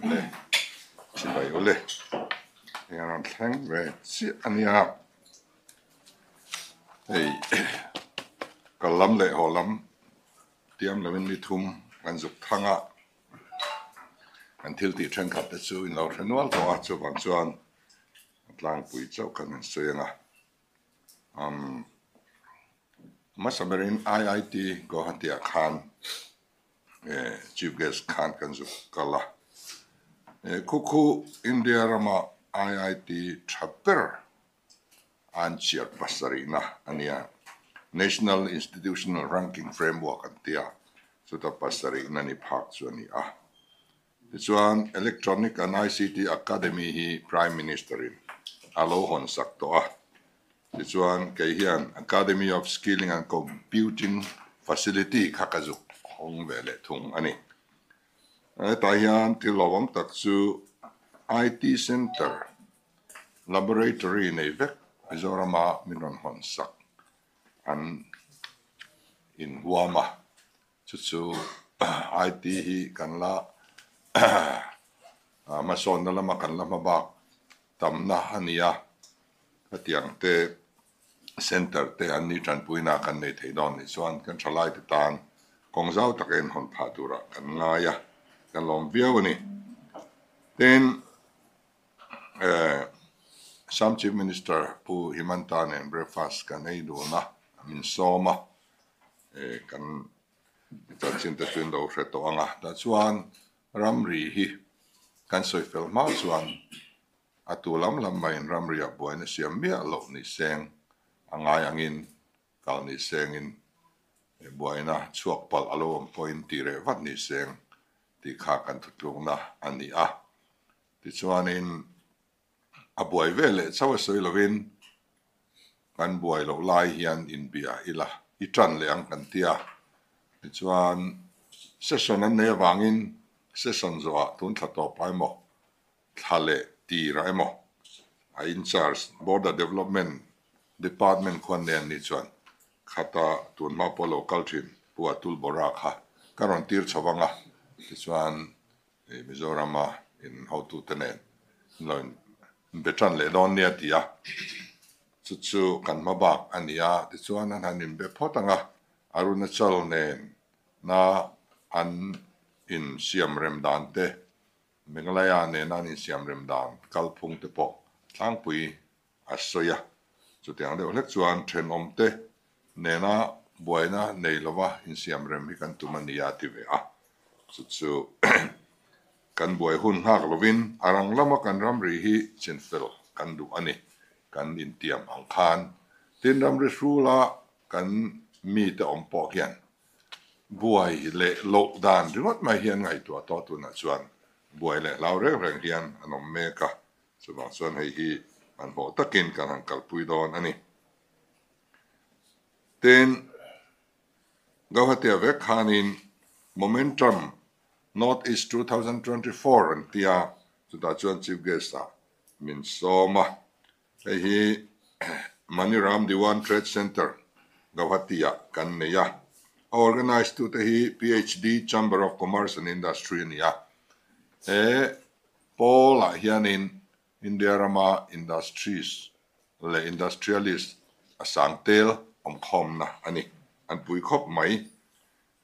Le chibai ule eng a rawn thleng ve chiah a nia hei kal lam leh haw lam tiam lovin ni thum kan zuk thang a kan thil tih thenkhat te chu in lo hre nual tawh a chuvang chuan tlangpui chauh kan han sawi ang a umm hmasa berin I_I_T Guwahati ah khan Chief Guest khan kan zuk kal a. Khu khu India rama IIT tha ber an chhiar pasarihna a nia. National Institutional Ranking Framework an tia, chuta pasarihna ni phak chu a ni a. Tichuan Electronic and ICT Academy hi Prime Minister in a lo hawn sak tawh a. Tichuan, kei hian Academy of Skilling and Computing Facility kha ka zuk hawng ve leh thung a ni. Hetah hian thil hlauhawm tak chu IT Centre Laboratory nei vek Mizorama min rawn hawn sak an inhuam a, chu chu IT hi kan la hmasawnna lama kan la hmabak tamna a ni a. Hetiang te Centre te an ni tanpuina kan nei thei dawn nih chuan kan thalai te tan kawng zau taka inhawn phah turah kan ngai a, kan lawm viau a ni. Tin, Assam Chief Minister Pu Himanta nen breakfast kan ei dun a, min sawm a, kan chanchin te chu in lo hre tawh ang a, tah chuan ramri hi kan sawi fel hma chuan A tu lam lam maiin ramriah buaina siam miah loh ni seng a ngai angin kal ni sengin buaina chhuak palh a lo awm pawhin tih reh vat ni seng tih kha kan thutlukna a ni a. Tichuanin a buai ve leh chauh a sawi lovin kan buai loh lai hian inbia ila i tan leh ang kan ti a. Tichuan session an nei avangin session zawhah tun thla tawp ah emaw thla leh tirah emaw a in charge Border Development Department khuan nen nih chuan khata tun hma pawh lo kal thin Pu Atul Bora kha ka rawn tir chho vang a, tichuan Mizorama in hotute nen an lo inbe tan leh dawn nia ti a, chu chu kan hma bak a ni a, tichuan an han inbe phawt ang a, Arunachal nen na an insiam rem dan te Meghalaya nena an insiamrem dan kalphung te pawh tlangpui a sawi a, chutiang deuh hlek chuan thenawmte nena buaina nei lova insiamrem hi kan tum a ni a ti ve a, chu chu kan buai hun nghak lovin a rang lama kan ramri hi chinfel kan duh a ni, kan intiam ang khan. Tin, ramri hrula kan mite awm pawh hian Buai leh loh dan ringawt mai hi an ngaihtuah tawh tunah chuan buai leh hlau reng reng hian an awm mek a, chuvang chuan hei hi hmanhmawh takin kan han kalpui dawn a ni. Tin, Gauhatia vek khanin Momentum North East 2024 an ti a, chutah chuan Chief Guest ah min sawm a. Hei hi Maniram Diwan Trade Centre, Gauhati-ah kan nei a. A organise tute hi PHD Chamber of Commerce and Industry a ni a. He pawlah hianin India rama industries leh industrialist a sang tel awmkhawmna a ni. An pui khawp mai.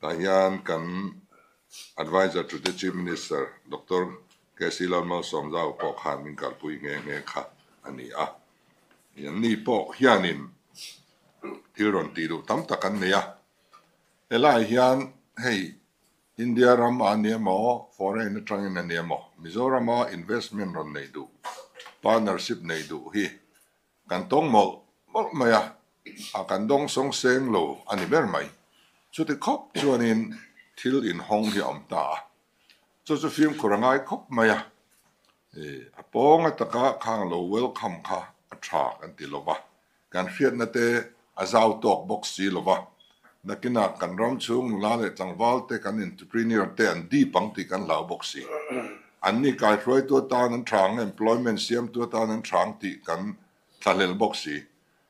Tah hian kan Adviser to the Chief Minister Doctor KC Lalmalsawmzau pawh khan min kalpui nghe nghe kha a ni a. Anni pawh hianin thil rawn tih duh tam tak an nei a. Helaiah hian hei India ram a ni emaw, foreign atangin a ni emaw, Mizorama investment rawn neih duh, partnership neih duh hi Kan tawng mawlh mawlh mai a, a kan dawng sawng seng lo a ni ber mai. Chuti khawp chuanin thil inhawng hi a awm ta a, chu chu fimkhur a ngai khawp mai a, a pawng ataka khang lo welcome kha a tha kan ti lo va, kan hriatna te a zau tawk bawk si lo va, nakinah kan ram chhung nula leh tlangval te kan entrepreneur te an dip ang tih kan hlau bawk si. Anni kaihruaitu atan an tha ang, employment siamtu atan an tha ang tih kan thlahlel bawk si.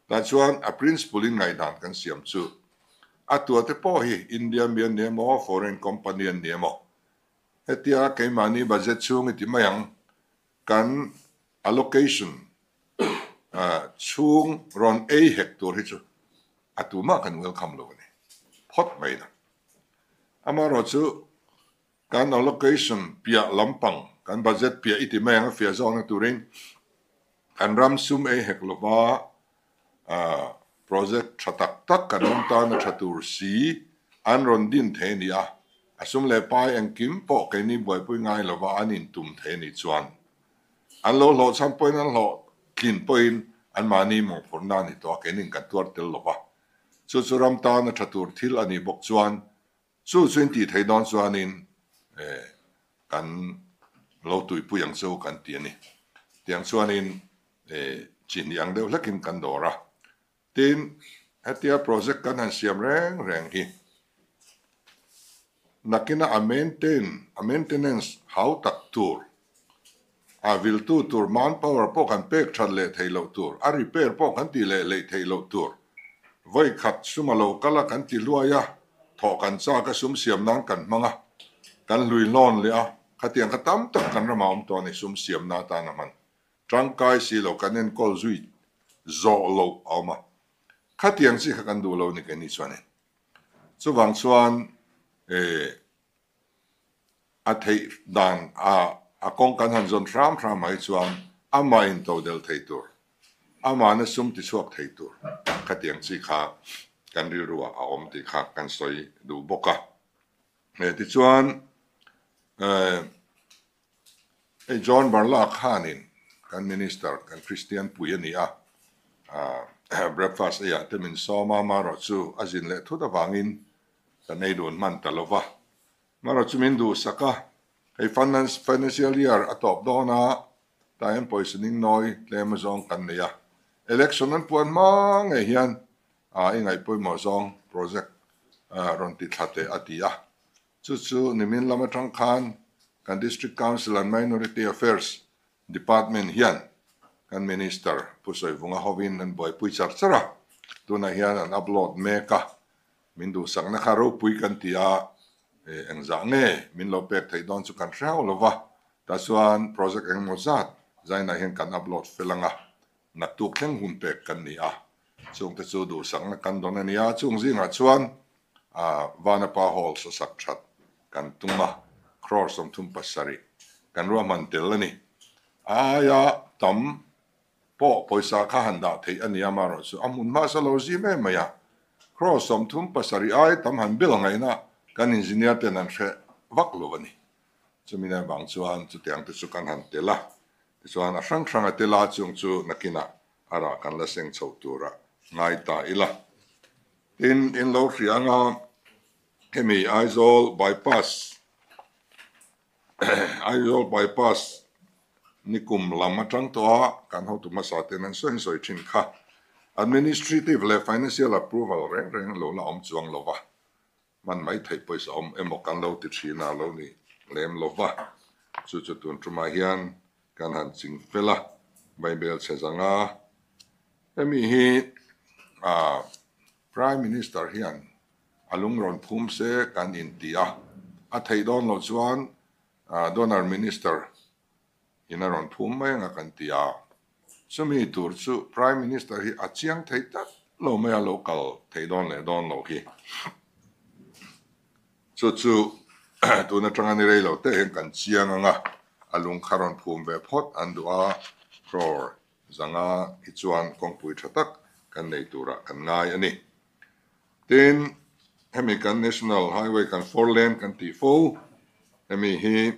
Tah chuan a principle in ngaihdan kan siam chu a tuate pawh hi India mi an ni emaw, foreign company an ni emaw. Hetia keimahni budget chhung i ti mai ang, kan allocation chhung rawn ei hek tur hi chu a tumah kan welcome lo a ni phawt mai na. Amaherawhchu kan allocation piah lampang, kan budget piah i ti mai ang a fiah zawkna turin kan ram sum ei hek lova project tha tak tak kan ram tana tha tur si an rawn din thei a ni a, a sum leh pai engkim pawh keini buaipui ngai lova an intum thei a nih chuan an lo hlawhchham pawhin an hlawhtlin pawhin anmahni mawhphurhna a ni tawh a, keinin kan tuar tel lova chu chu ram tana tha tur thil a nih bawk chuan Chu chu in tih theih dawn chuanin kan lo tuipui ang chu kan ti a ni. Tiang chuanin chi hnih ang deuh hlekin kan dawr a. Tin, hetia project kan han siam reng reng hi nakina a maintain, a maintenance hau tak tur, a viltu tur manpower pawh kan pek that leh theih loh tur, a repair pawh kan tih leh leih theih loh tur, vawi khat sum a lo kal a kan ti hluai a, thawh kan chak a sum siam nan kan hmang a, kan hlui hlawn leh a, khatiang kha tam tak kan ramah awm tawh a ni sum siamna atan a hman tangkai si lo kan enkawl zui zawh loh a awm a, khatiang chi kha kan duh lo ni keini chuanin. Chuvang chuan eh. A theih dan a a kawng kan han zawn hram hram mai chuan amah in to del thei tur, amahna sum ti chhuak thei tur khatiang chi kha kan rilru ah a awm tih kha kan sawi duh bawk a. Tichuan hei John Barla khanin kan Minister, kan Kristian pui a ni a, breakfast ei ah te min sawm a, amaherawhchu a zin leh thut avangin Kan ei dun hman ta lo va. Marawh chu min duhsak a, hei financial year a tawp dawn a, tah hian pawisa ning nawi tlem azawng kan nei a. Election an puan hma ngei hian i ngaihpawimawh zawng project rawn ti thla teh a ti a. Chu chu nimin lam atang khan kan District Council and Minority Affairs Department hian kan Minister Pu Sawivunga hovin an buaipui char char a, tunah hian an upload mek a. Min duhsakna kha ropui kan ti a, engzah nge min lo pek theih dawn chu kan hre hauh lo va, tah chuan project engemaw zat zainah hian kan upload fel ang a, naktuk thleng hun pek kan ni a, chungte chu duhsakna kan dawn a nia, chung zingah chuan Vanapa Hall sasak that kan tum a, crore 37 kan ruahman tel a ni. A aia tam pawh pawisa kha han dah theih a ni a, amaherawh chu a hmun hmasa lo zim em mai a, crore 37 ai tam han bel ngaihna kan engineer ten an hre vak lo a ni. Chumi nen vang chuan chutiang te chu kan han tel a, tichuan a hrang hrang a tel a, chung chu nakinah a rah kan la seng chho tura ngai ta ila. Tin, in lo hria anga hemi Aizawl bypass Aizawl bypass nikum lam atang tawh a kan hotu hmasa ten an sawi sawi thin kha. Administrative leh financial approval reng reng lo la awm chuang lo va, hman mai theih pawisa awm emaw kan lo ti thin a lo ni lem lo va. Chu chu tun tumah hian kan han ching fel a, Bible chhe zanga hemi hi Prime Minister hian a lung rawn phum se kan inti a, a theih dawn loh chuan Donor Minister in a rawn phum mai anga kan ti a, chumi tur chu Prime Minister hi a chiang thei tak lo mai a lo kal thei dawn leh dawn loh hi. Chu chu tun atanga ni rei lo te hian kan chiang anga a lung kha rawn phum ve phawt an duh a, crore zanga hi chuan kawngpui tha tak kan nei turah kan ngai a ni. Tin, hemi kan National Highway kan four lane kan tih fo, hemi hi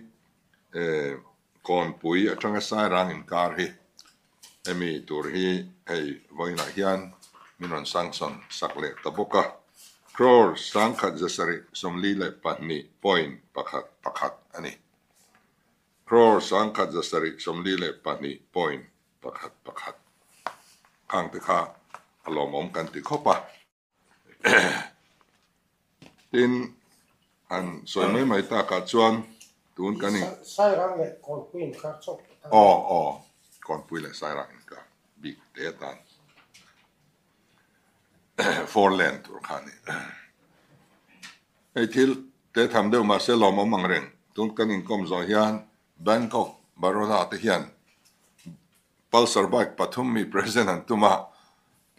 Kawnpui atanga Sairang inkar hi hemi tur hi hei vawiinah hian min rawn sanction sak leh ta bawk a. Crore 1742 point pakhat pakhat a ni. Crore 1742 point pakhat pakhat khang te kha a lawmawm kan ti khawp a. Tin, han sawi mai mai takah chuan tun kan in. Sairang leh Kawnpui inkar chauh tan. Aw aw, Kawnpui leh Sairang inkar bik te atan four lane tur kha a ni. Hei thil te tham deuh mahse lawmawm ang reng. Tun kan inkawm zawh hian Bank of Baroda te hian Pulsar bike pathum mi present an tum a,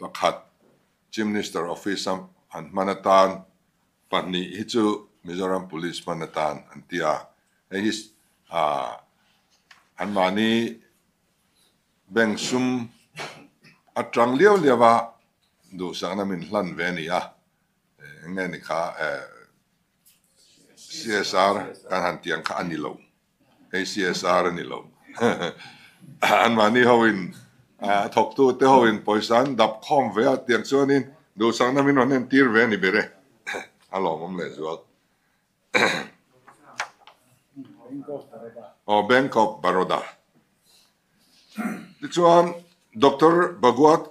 pakhat Chief Minister office a an hman atan, pahnih hi chu Mizoram Police hman atan an ti a. Hei hi anmahni bank sum atang liau liau a duhsakna min hlan ve a ni a, eng nge ni kha CSR kan han tih ang kha a ni lo. Hei CSR a ni lo. Anmahni hoin a thawktute hoin pawisa an dap khawm ve a tiang chuanin duhsakna min rawn entir ve a ni ber e. A lawmawm lehzual. Aw Bank of Baroda. Tichuan Doctor Bhagwat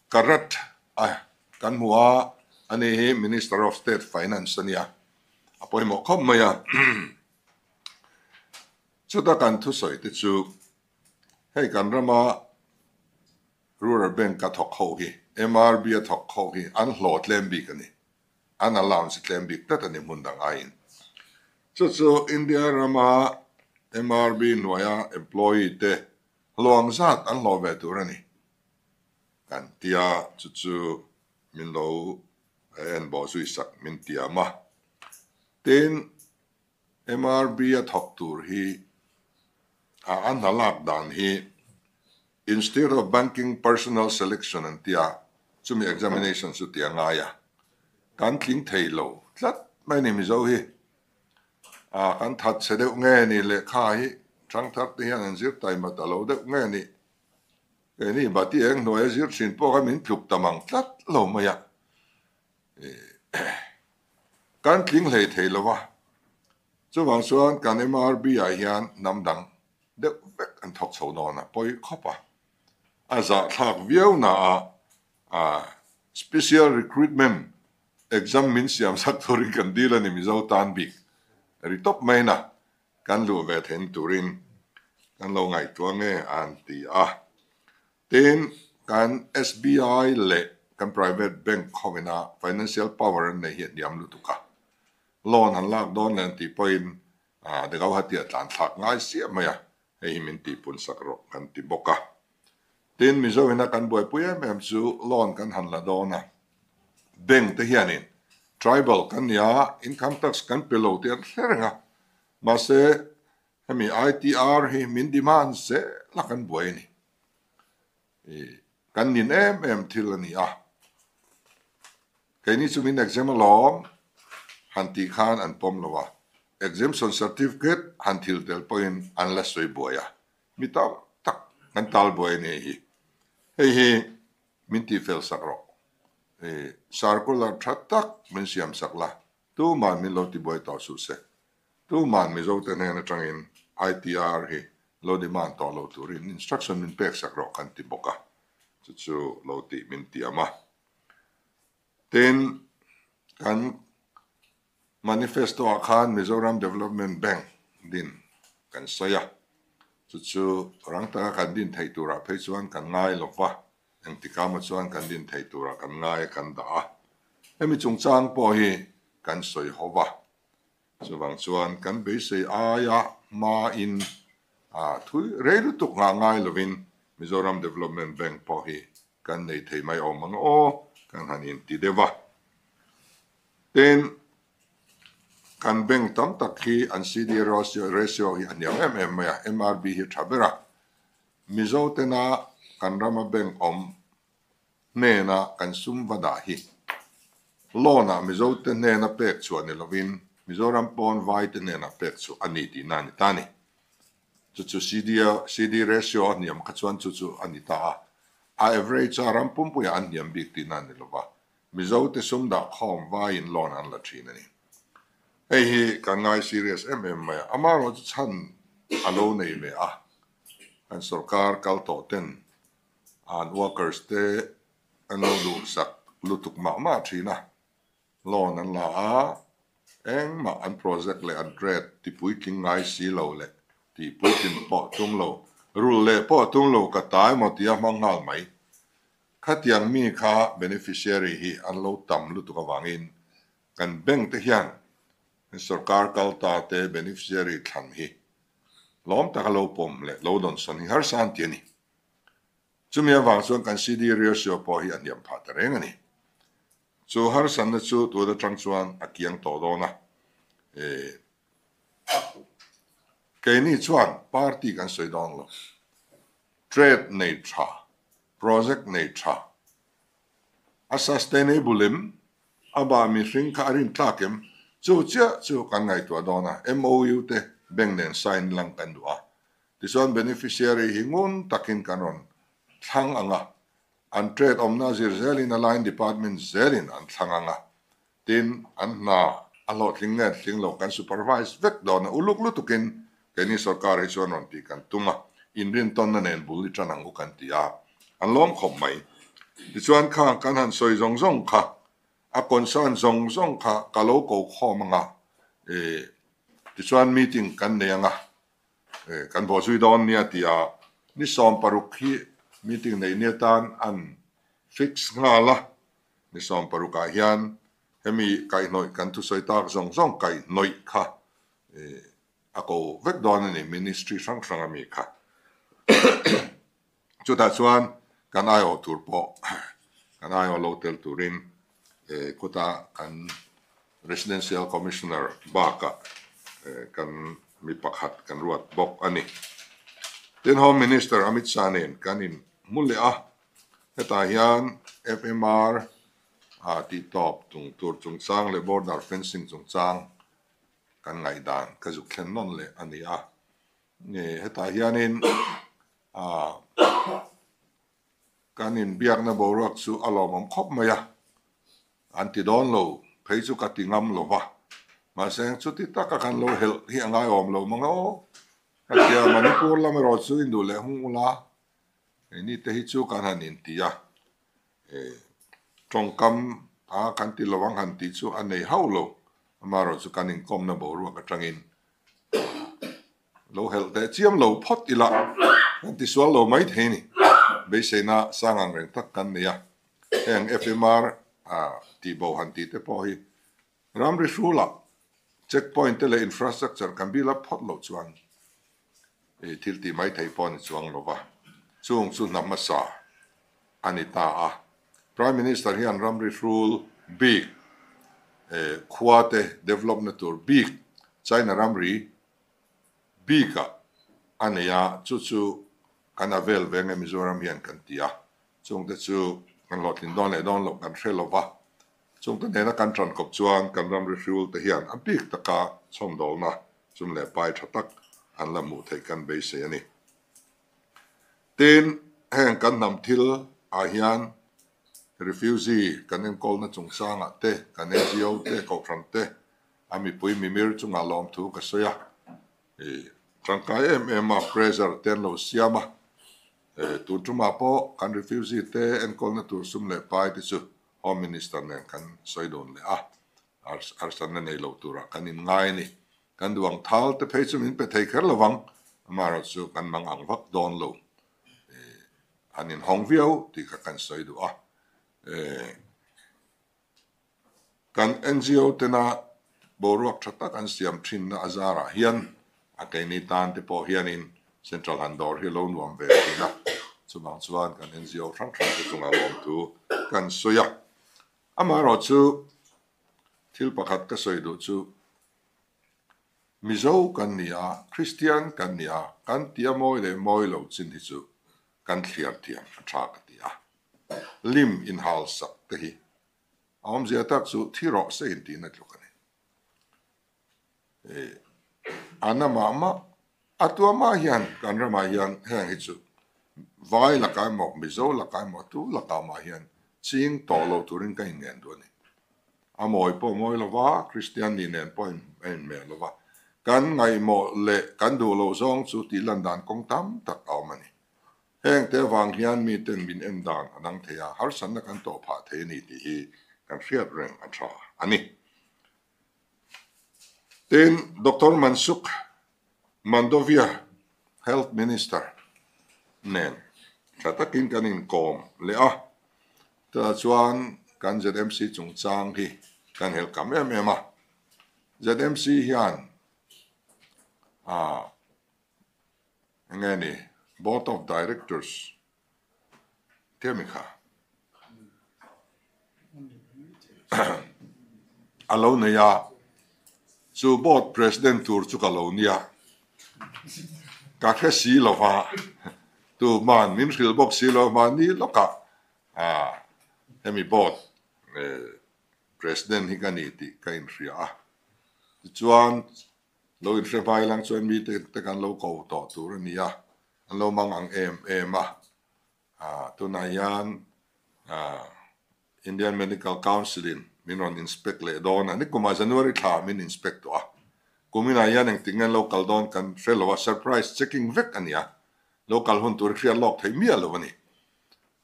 Karrat a kan hmu a, ani hi Minister of State Finance a nia, a pawimawh khawp mai a. Chuta kan thusawi te chu hei kan rama Rural Bank a thawk ho hi, MRB a thawk ho hi an hlawh tlem bik a ni. An allowance tlem bik tlat a ni hmun dang aiin. Chu chu India rama MRB hnuaia employee te hlawh ang zat an hlawh ve tur a ni. Kan tia chu chu min lo en bawh zui sak min tiam a. Tin, MRB a thawk tur hi a a hna lak dan hi Institute of Banking Personnel Selection an tia, chumi examination chu ti a ngai a. Kan tling thei lo tlat mai ni Mizo hi. A kan that chhe deuh nge ni lehkha hi thangthar te hian an zir taima ta lo deuh nge ni. Keini Bati eng hnuaia zir thin pawh kha min tluk ta mang tlat lo mai a, kan tling hlei thei lo a, chuvang chuan kan MRB ah hian hnam dang deuh vek an thawk chho dawn a, pawi khawp a, a zahthlak viau na a special recruitment exam min siam sak turin kan dil a ni Mizo tan bik ri tawp mai na. Kan luh ve theihna turin kan lo ngaihtuah nge an ti a. Tin, kan SBI leh kan private bank khawina financial power an nei hi a hniam lutuk a. Loan han lak dawn leh an tih pawhin Degauhati a tlan thlak ngai siah mai a, hei hi min tihpun sak rawh kan ti bawk a. Tin, Mizoina kan buaipui em em chu loan kan han la dawn a, bank te hianin tribal kan ni a, income tax kan pe lo tih an hre reng a, mahse hemi ITR hi min demand zel a kan buai a ni. Kan nin em em thil a ni a, keini chu min exam alawm han tih khan an pawm lo a, exemption certificate han thil tel pawhin an la sawi buai a, Mi tam tak kan tal buai a nih hi. Hei hi min tihfel sak rawh. Circular tha tak min siam sak la, tuman min lo tibuai tawh suh se. Tuman Mizote hnen atangin ITR hi lo demand tawh lo turin instruction min pek sak rawh kan ti bawk a, chu chu lo tih min tiam a. Tin, kan Manifesto-ah khan Mizoram Development Bank din kan sawi a, chu chu rang taka kan din theih turah phei chuan kan ngai lo va, engtikah maw chuan kan din theih turah kan ngai a kan dah a. Hemi chungchang pawh hi kan sawi ho va, chuvang chuan kan beisei aia hmain thui rei lutuk nghah ngai lovin Mizoram Development Bank pawh hi kan nei thei mai awm ang aw kan han inti deuh a. Tin, kan bank tam tak hi an CD ratio hi a hniam em em mai a, MRB hi a tha ber a. Mizo tena kan rama bank awm hnena kan sum va dah hi loan ah Mizo te hnena pek chhuah ni lovin Mizoram pawn vai te hnenah pek chhuah a ni tihna a ni ta a ni. Chu chu CD ratio a hniam kha chuan chu chu a ni ta a. A average a ram pumpuiah an hniam bik tihna a ni lova. Mizote sum dah khawm vaiin loan an la thin a ni. Hei hi kan ngai serious em em mai a, amaherawhchu chhan a lo nei ve a, kan sorkar kal tawh ten an workers te an lo duhsak lutuk mah mah thin a, loan an la a, engmah an project leh an trade ti puitling ngai si lo leh tih puitlin pawh tum lo, rulh leh pawh tum lo ka ta emaw tia hmang nghal mai. Khatiang mi kha beneficiary hi an lo tam lutuk avangin kan bank te hian Sorkar kal ta te beneficiary thlan hi lawm taka lo pawm leh lo dawnsawn hi harsa an ti a ni. Chumi avang chuan kan CD ratio pawh hi a hniam phah ta reng a ni. Chu harsanna chu tun atang chuan a kiang tawh dawn a. Keini chuan party kan sawi dawn lo. Trade nei tha, project nei tha, a sustainable em, a bah mihring kha a rin tlak em? Chu chiah chu kan ngaihtuah dawn a, MOU te bank nen sign lang kan duh a. Tichuan beneficiary hi ngun takin kan rawn thlang ang a, an trade awmna zir zelin a line department zelin an thlang ang a, tin an hna a hlawhtling nge tling lo kan supervise vek dawn a, uluk lutukin keini sorkar hi chuan rawn tih kan tum a, inrintawnna nen bul i tan ang u kan ti a, an lawm khawp mai. Tichuan khang kan han sawi zawng zawng kha, a concern zawng zawng kha ka lo ko khawm ang a, tichuan meeting kan nei ang a, Kan bawhzui dawn nia tia ni 16 hi meeting neih ni atan an fix nghal a, ni 16 ah hian hemi kaihhnawih kan thusawi tak zawng zawng kaihhnawih kha a ko vek dawn a ni ministry hrang hrang ami kha. Chutah chuan kan aiawh tur pawh kan aiawh lo tel turin khuta kan Residential Commissioner bakah kan mi pakhat kan ruat bawk a ni. Tin, Home Minister Amit Shah nen kan inhmu leh a, hetah hian FMR tihtawp tung tur chungchang leh border fencing chungchang kan ngaihdan ka zuk thlen nawn leh a ni a. Hetah hianin kan inbiakna boruak chu a lawmawm khawp mai a, an ti dawn lo phei chu ka ti ngam lo va, mahse chuti taka kan lo helh hi a ngaiawm lo mang aw, ka ti a, Manipur lam erawh chu induh leh hung ula, keini te hi chu kan han inti a, tawngkam a kan ti lo ang han tih chu a nei hauh lo, amaherawhchu kan inkawmna boruak atangin Lo helh teh chiam lo phawt ila kan tisual lo mai thei ni. Beiseina sang ang reng tak kan nei a, heng FMR tih bo han tih te pawh hi ramri hrulah check point te leh infrastructure kan build up phawt loh chuan thil tih mai theih pawh a ni chuang lo va, chung chu hna hmasa a ni ta a. Prime Minister hian ramri hrul bik khua te develop na tur bik China ramri bikah a nei a, chu chu kan a vel ve nge Mizoram hian kan ti a, chungte chu kan hlawhtlin dawn leh dawn loh kan hre lo va, chungte nena kan tan kawp chuan kan ram rihriul te hian a bik taka chhawmdawlna chum leh pai tha tak an la hmuh theih kan beisei a ni. Tin, heng kan hnam thil ah hian refugee kan enkawlna chungchangah te, kan NGO te, kohhran te, A mipui mimir chungah lawmthu ka sawi a, i tangkai em em a, pressure te an lo siam a, tun tumah pawh kan refugee te enkawlna tur sum leh pai te chu Home Minister nen kan sawi dun leh a, harsatna nei lo turah kan inngai a ni. Kan duh ang thal te phei chu min pe thei kher lovang, amaherawhchu kan mang ang vak dawn lo, an inhawng viau tih kha kan sawi duh a. Kan NGO tena boruak tha tak an siam thinna a zarah hian a keini tan te pawh hianin Central han dawr hi a lo nuam ve thin a, chuvang chuan kan NGO hrang hrang te chungah lawmthu kan sawi a. Amaherawhchu thil pakhat ka sawi duh chu Mizo kan ni a, Kristian kan ni a, kan tia mawi leh mawi lo chin hi chu kan thliar thiam a tha ka ti a. Lim inhal sak te hi a awmzia tak chu thi rawh se intihna tluk a ni. A na mah mah, a tua mah hian kan ramah hian heng hi chu vai lakah emaw Mizo lakah emaw tu lakah mah hian ching tawh lo turin ka inngen duh a ni. A mawi pawh mawi lo va, Kristian ni nen pawh a inhmeh lo va, kan ngaihmawh leh kan duh loh zawng chu tih lan dan kawng tam tak a awm a ni. Heng te avang hian miten min en dan a dang thei a, harsatna kan tawh phah thei a ni tih hi kan hriat reng a tha a ni. Tin, Doctor Mansukh Mandovia, Health Minister nen tha takin kan inkawm leh a, chutah chuan kan ZMC chungchang hi kan helhkam em em a. ZMC hian ah enge ni Board of Directors te mi kha a lo nei a, chu Board President tur chu ka lo nia, ka hre si lo va, tuman min hrilh bawk si lo mahni lawkah ah hemi Board President hi ka ni tih ka inhria a, tichuan lo inhre hmai lang chuan mite te kan lo ko tawh tur a ni a, an lo mang ang em em a, ah tunah hian ah Indian Medical Council in min rawn inspect leh dawn a, nikumah January thla min inspect tawh a, kuminah hian engtik nge an lo kal dawn kan hre lo a, surprise checking vek a ni a, lo kal hun tur hi hriat lawk theih miah lo a ni.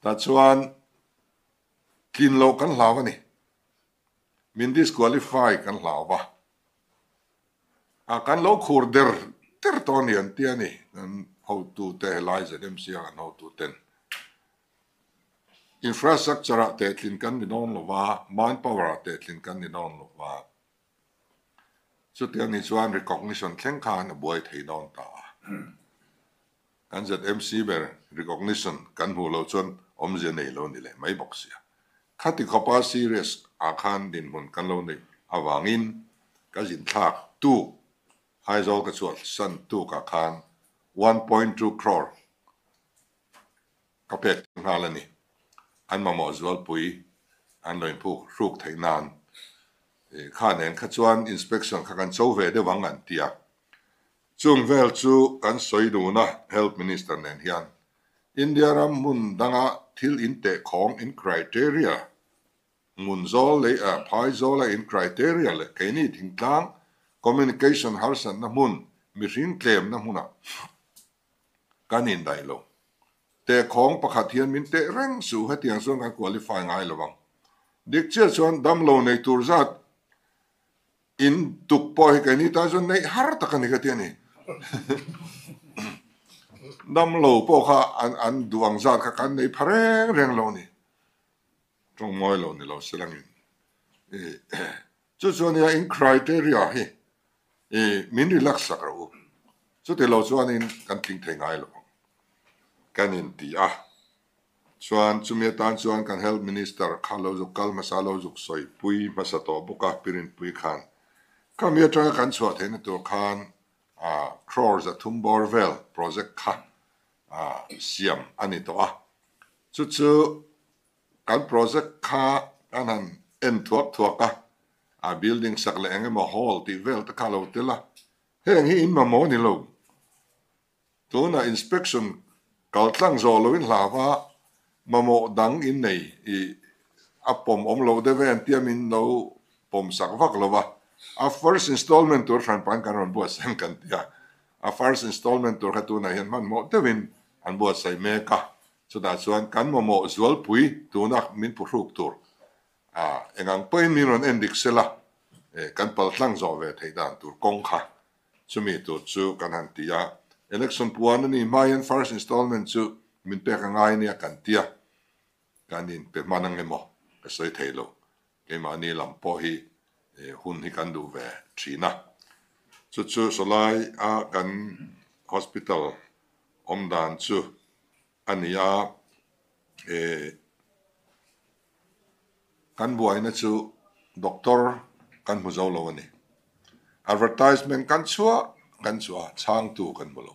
Tah chuan Tlin loh kan hlau a ni. Min disqualify kan hlau va. A kan lo khur der der tawh a ni an ti a ni. Kan hotute helai ZMC a kan hotuten infrastructure ah tehtlin kan ni dawn lo va, manpower ah tehtlin kan ni dawn lo va. Chutiang ni chuan recognition thleng khan a buai thei dawn ta a. Kan ZMC ber recognition kan hmuh loh chuan awmzia nei lo ni leh mai bawk sia. Khati khawpa serious ah khan dinhmun kan lo neih avangin ka zinthlak tuk Aizawl ka chhuahsan tuk ah khan 1.2 crore ka pek nghal a ni. An mamawh zualpui an lo inphuk hruk theih nan kha nen kha chuan inspection kha kan cho ve deuh ang an ti a. Chung vel chu kan sawi dun a Health Minister nen hian India ram hmun danga thil intehkhawng in criteria Hmun zawl leh phai zawla in criteria leh keini thingtlang communication harsatna hmun mihring tlemna hmunah Kan indaih lo. Tehkhawng pakhat hian min teh reng suh hetiang chuan kan qualify ngai lo ang. Dik chiah chuan damlo nei tur zat in tuk pawh hi keini tan chuan neih har tak a ni ka ti a ni. Damlo pawh kha an duh ang zat kha kan nei pha reng reng lo a ni. Tawng mawi lo ni lo se langin. Chu chuan nia in criteria hi min relax sak rawh u. Chuti lo chuanin kan tling thei ngai lo ang. Kan inti a. Chuan chumi atan chuan kan Health Minister kha lo zuk kal hmasa lo zuk sawi pui hmasa tawh bawk a, Pirinpui khan. Khami atanga kan chhuah theihna tur khan crore 300 bawr vel project kha siam a ni tawh a. Chu chu Kan project kha kan han en thuak thuak a, a building sak leh eng emaw hall tih vel te kha a lo tel a, heng hi in mamawh ni lo. Tunah inspection kal tlang zawh loin hlau a, mamawh dang in nei i a pawm awm lo deuh e an tia min lo pawm sak vak lo va, a first installment tur hranpain kan rawn buatsaih kan ti a, a first installment tur kha tunah hian hmanhmawh deuhin an buatsaih mek a. Chutah chuan kan mamawh zualpui tuna min phuhruk tur eng ang pawhin min rawn en dik sela, kan pal tlang zawh ve theih dan tur kawng kha chumi tur chu kan han ti a. Election puan a ni hma hian first installment chu min pek a ngai nia kan ti a, kan inpe hman ang emaw ka sawi thei lo. Keimahni lam pawh hi hun hi kan duh ve thin a. Chu chu sawlai a kan hospital awm dan chu a ni a, kan buaina chu doctor kan hmu zo lo a ni. Advertisement kan chhuah kan chhuah a, chhangtu kan hmu lo.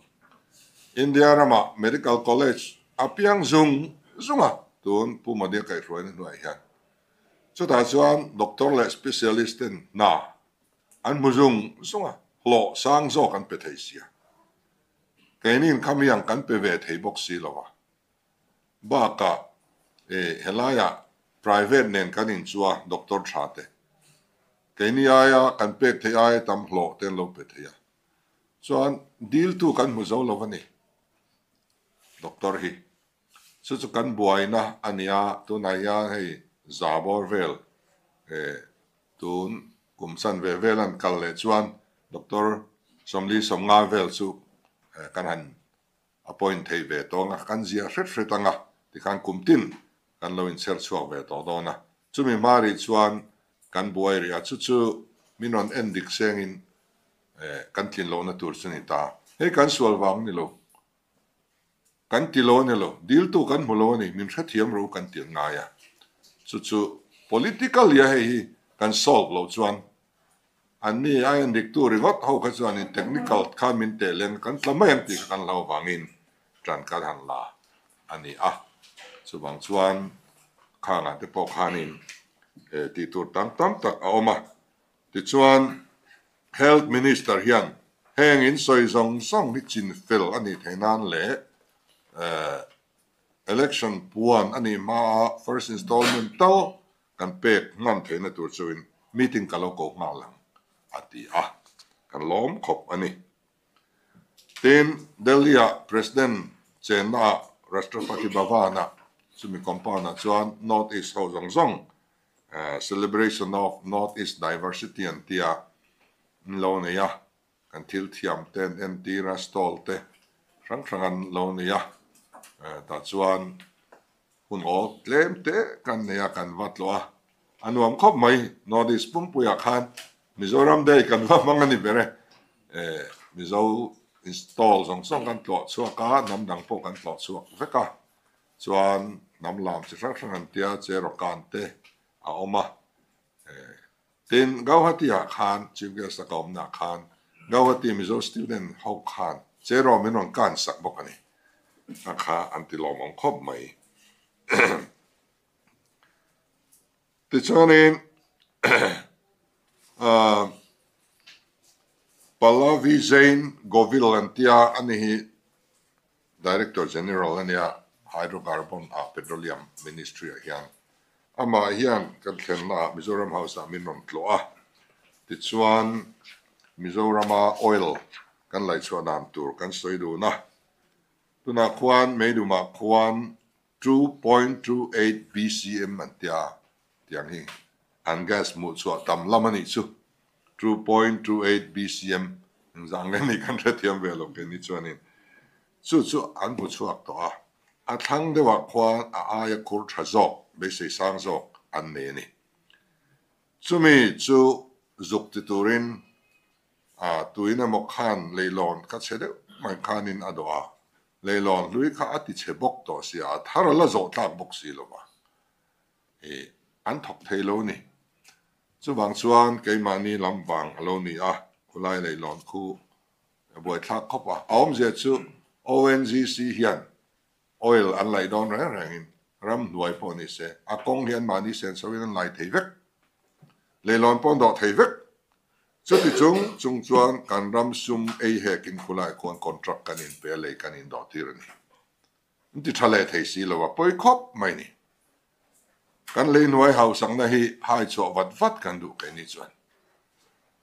India ramah medical college a piang zung zung a, tun Pu Modi-a kaihhruaina hnuaiah hian Chutah chuan doctor leh specialist ten hna an hmu zung zung a, hlawh sang zawk an pe thei sia. Keini'n khami ang kan pe ve thei bawk si lo a. Bakah e helaiah private nen kan inchua doctor tha te. Keini aia kan pek theih aia tam hlawh te an lo pe thei a. Chuan diltu kan hmu zo lo a ni doctor hi. Chu chu kan buaina a nia, tunah hian hei za bawr vel tun kum chan ve vel an kal leh chuan Doctor 40 vel chu kan han appoint thei ve tawh ang a, kan ziah hret hret ang a, tikhan kum tin kan lo inchher chhuak ve tawh dawn a. Chumi hma rih chuan kan buai rih a, chu chu Min rawn en dik sengin kan tlin lohna tur chu ni ta. Hei kan sual vang ni lo. Kan ti lo a ni lo. Diltu kan hmu lo a ni. Min hrethiam ro kan ti an ngai a. Chu chu political ia hei hi kan solve loh chuan anni a en diktu ringawt ho kha chuanin technical kha min teh leng kan tla mai ang tih kha kan hlau vangin tan kan han la a ni a. Chuvang chuan khangah te pawh khanin tih tur tam tam tak a awm a. Tichuan Health Minister hian heng in sawi zawng zawng hi chin fel a nih theih nan leh Election puan a nih hmaa first installment tal kan pek hman theihna tur chuin meeting ka lo ko nghal ang a ti a, kan lawm khawp a ni. Tin, Delhi-ah President chennaah Rashtrapati Bhavan-ah chumi compound-ah chuan North East ho zawng zawng Celebration of North East Diversity an tia an lo nei a, kan thil thiam te an entir a, stall te hrang hrang an lo nei a, tah chuan hun awl tlem te kan nei a, kan va tlawh a, a nuam khawp mai, North East pumpuiah khan Mizoram Day kan va hmang a ni ber e, Mizo stall zawng zawng kan tlawh chhuak a, hnam dang pawh kan tlawh chhuak vek a, chuan hnam lam chi hrang hrang an tia, Cherokan te a awm a. Tin, Gauhati-ah khan, Chief Guest a ka awmnaah khan, Gauhati Mizo student ho khan Cheraw min rawn kan sak bawk a ni. A kha an ti lawmawm khawp mai. Tichuanin, Pallavi Jain Govil an tia a ni hi Director General a nia, Hydrocarbon ah Petroleum Ministry ah hian amah hian kan thlenna ah Mizoram House ah min rawn tlawh a, tichuan Mizorama oil kan laihchhuah dan tur kan sawi dun a, tunah khuan Meidumah khuan 2.28 BCM an tia tiang hi an gas hmuh chhuah tam lam a nih chu 2.28 BCM engzah nge ni kan hrethiam ve lo keini chuanin chu chu an hmu chhuak tawh a, a thlang deuhah khuan a aia khur tha zawk beisei sang zawk an nei a ni. Chumi chu zuk ti turin a tuin emaw khan leilawn kha chhe deuh mai khanin a dawh a, leilawn hlui kha a ti chhe bawk tawh sia, a thar a la zawh tlak bawk si lo va. I an thawk thei lo ni. Chuvang chuan keimahni lam vang a lo ni a, khulai leihlawn khu a buaithlak khawp a. A awmzia chu ONGC hian oil an laih dawn reng rengin ramhnuai pawh ni se, a kawng hi anmahni senso in an lai thei vek. Leihlawn pawh an dawh thei vek. Chuti chung chung chuan kan ram sum ei hekin khulai khuan contract kan inpe a, lei kan indawh tir a ni. An ti tha leh thei si lo a, pawi khawp mai ni. Kan lei hnuai hausakna hi hai chhuah vat vat kan duh keini chuan.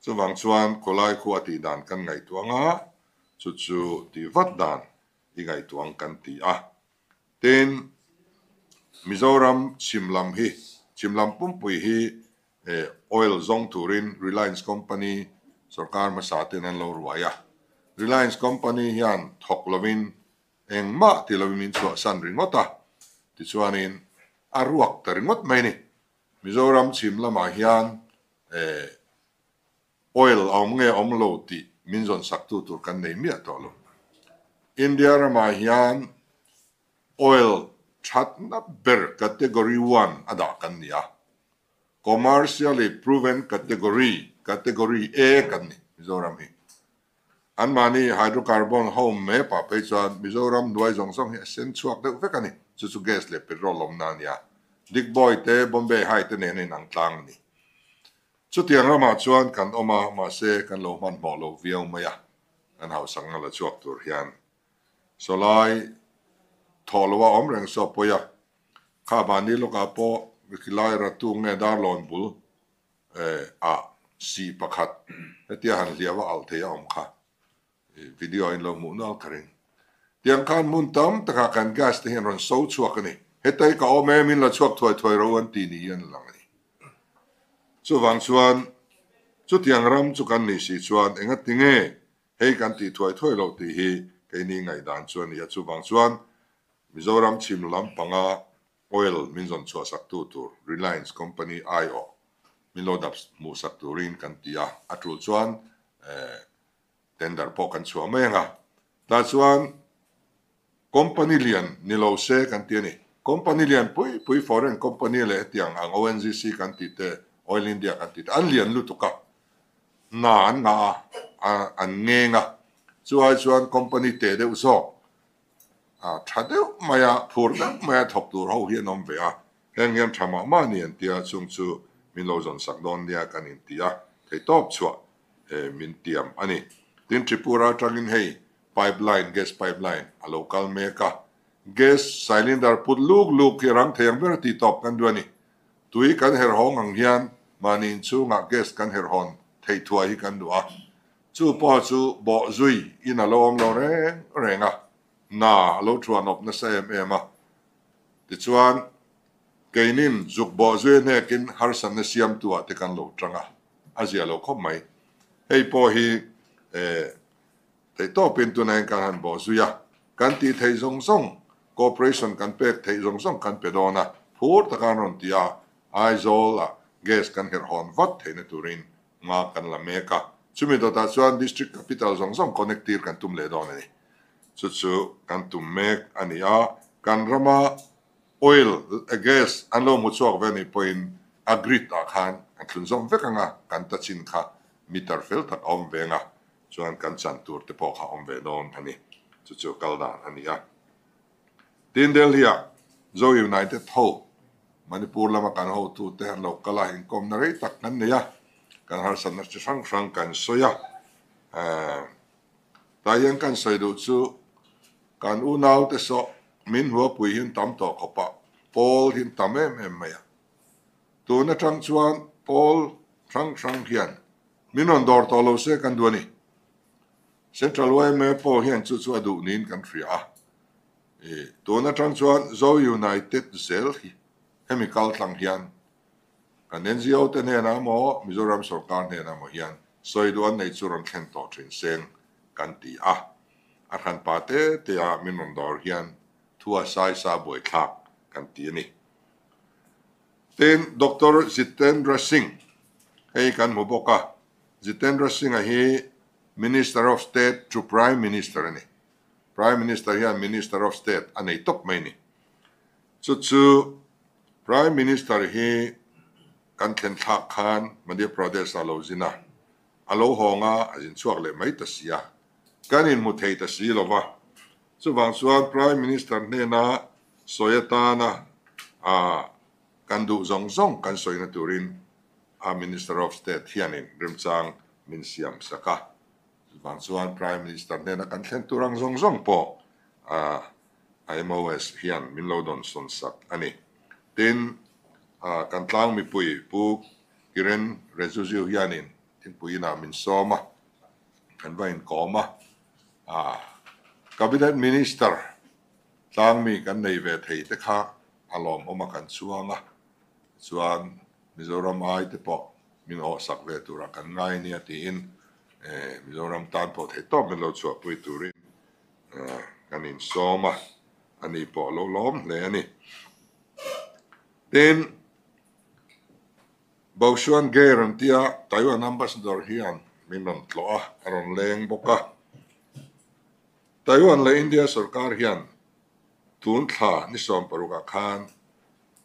Chuvang chuan khawlai khua tih dan kan ngaihtuah ang a, chu chu tih vat dan i ngaihtuah ang kan ti a. Tin, Mizoram chhim lam hi, chhim lam pumpui hi oil zawng turin Reliance Company sorkar hmasa ten an lo ruai a. Reliance Company hian thawk lovin Engmah ti lovin min chhuahsan ringawt a, tichuanin a ruak ta ringawt mai ni. Mizoram chhim lamah hian oil a awm nge awm lo tih min zawn saktu tur kan nei miah tawh lo. India ramah hian oil thatna ber category one a dah kan ni a, commercially proven category, category A kan ni Mizoram hi. Anmahni hydrocarbon ho map ah phei chuan Mizoram hnuai zawng zawng hi a sen chhuak deuh vek a ni. Chu chu gas leh petrol awmna a nia. Digboi te, Bombay High te nen a inang tlang a ni. Chutiang ramah chuan kan awm a, mahse kan lo hmanhmawh lo viau mai a, kan hausakna la chhuak tur hian. Sawlai thawh loh a awm reng saw pawi a, kha mahni lawkah pawh khilai ratu nge darlawn bul ah si pakhat hetia han hliau a alh thei a awm kha video in lo hmuh nual ka ring. Tiang khan hmun tam takah kan gas te hian rawn so chhuak a ni. Hetai ka awm em in la chhuak thuai thuai ro an ti ni hian a lang a ni. Chuvang chuan chutiang ram chu kan nih si chuan engati nge hei kan tih thuai thuai loh tih hi keini ngaihdan chu a ni a. Chuvang chuan Mizoram chhim lam panga Oil min zawn chhuah saktu tur Reliance Company aiawh min lo dap hmuhsak turin kan ti a, a tul chuan tender pawh kan chhuah mai ang a. Tah chuan company lian ni lo se kan ti a ni. Company lian pui pui foreign company leh hetiang ang ONGC kan tih te, Oil India kan tih te an lian lutuk a, hna an ngah a, an ngeng a. Chu ai chuan company teh deuh zawk tha deuh maia phur deuh maia thawk tur ho hi an awm ve a, heng hian tha mah mah ni an tia chung chu min lo zawn sak dawn nia kan inti a, theihtawp chhuah min tiam a ni. Tin, Tripura atangin hei pipeline, gas pipeline a lo kal mek a, gas cylinder put luk luk hi rang thei ang ber tih tawp kan duh a ni. Tui kan herhawng ang hian mahni inchhungah gas kan herhawn theih thuai hi kan duh a, Chu pawh chu bawh zui in a lo awm lo reng reng a, hna a lo thuan awp nasa em em a. Tichuan, keinin zuk bawh zui hnekin harsatna siamtu ah te kan lo tang a, a zia lo khawp mai. Hei pawh hi theihtawpin tunah hian kan han bawh zui a, kan tih theih zawng zawng, cooperation kan pek theih zawng zawng kan pe dawn a, phur taka an rawn ti a, Aizawl ah gas kan herhawn vat theihna turin Hma kan la mek a, chumi dawtah chuan District Capital zawng zawng connect tir kan tum leh dawn a ni. Chu chu kan tum mek a ni a, kan rama oil leh gas an lo hmu chhuak ve a nih pawhin a grid ah khan kan thlun zawm vek ang a, kan ta chin kha meter fel tak a awm ve ang a, chuan kan chan tur te pawh kha a awm ve dawn a ni. Chu chu kal dan a ni a. Tin, Delhi-ah Zo United ho, Manipur lama kan hotute an lo kal a, inkawmna rei tak kan nei a, kan harsatna chi hrang hrang kan sawi a. Tah hian kan sawi duh chu kan unaute saw min huapui hi an tam tawh khawp a, pawl hi an tam em em mai a. Tun atang chuan pawl hrang hrang hian min rawn dawr tawh lo se kan duh a ni. Central yma pawh hian chu chu a duh niin kan hria a, i tun atang chuan Zo United zel hi hemi kal tlang hian kan NGO te hnenah emaw Mizoram sorkar hnenah emaw hian sawi duh an nei chu rawn thlen tawh thin seng kan ti a, a hranpa te te a min rawn dawr hian thu a sai sa buaithlak kan ti a ni. Tin, Doctor Jitendra Singh hei kan hmu bawk a, Jitendra Singh-a hi Minister of State to Prime Minister a ni. Prime Minister hian Minister of State a nei tawp mai a ni. Chu chu Prime Minister hi kan thlen thlak khan Madhya Pradesh ah lo zin a, a lo hawng a, a zin chhuak leh mai ta si a, kan inhmu thei ta si lo va. Chuvang chuan Prime Minister hnena sawi atana kan duh zawng zawng kan sawina turin a Minister of State hianin remchang min siam sak a, chuvang chuan Prime Minister hnena kan thlen tur ang zawng zawng pawh a MOS hian min lo dawn sawn sak a ni. Tin, kan tlang mipui Pu Kiren Rijuju hianin thingpui inah min sawm a, kan va inkawm a, Cabinet Minister tlangmi kan nei ve thei te kha a lawmawm a kan chuang a, chuan Mizoram ai te pawh min awhsak ve turah kan ngai nia tiin Mizoram tan pawh theih tawp min lo chhuahpui turin kan insawm a, ani pawh a lo lawm hle a ni. Tin, Baoshuan Ge rawn tia Taiwan Ambassador hian min rawn tlawh a, a rawn leng bawk a. Taiwan leh India sorkar hian tun thla ni 16 ah khan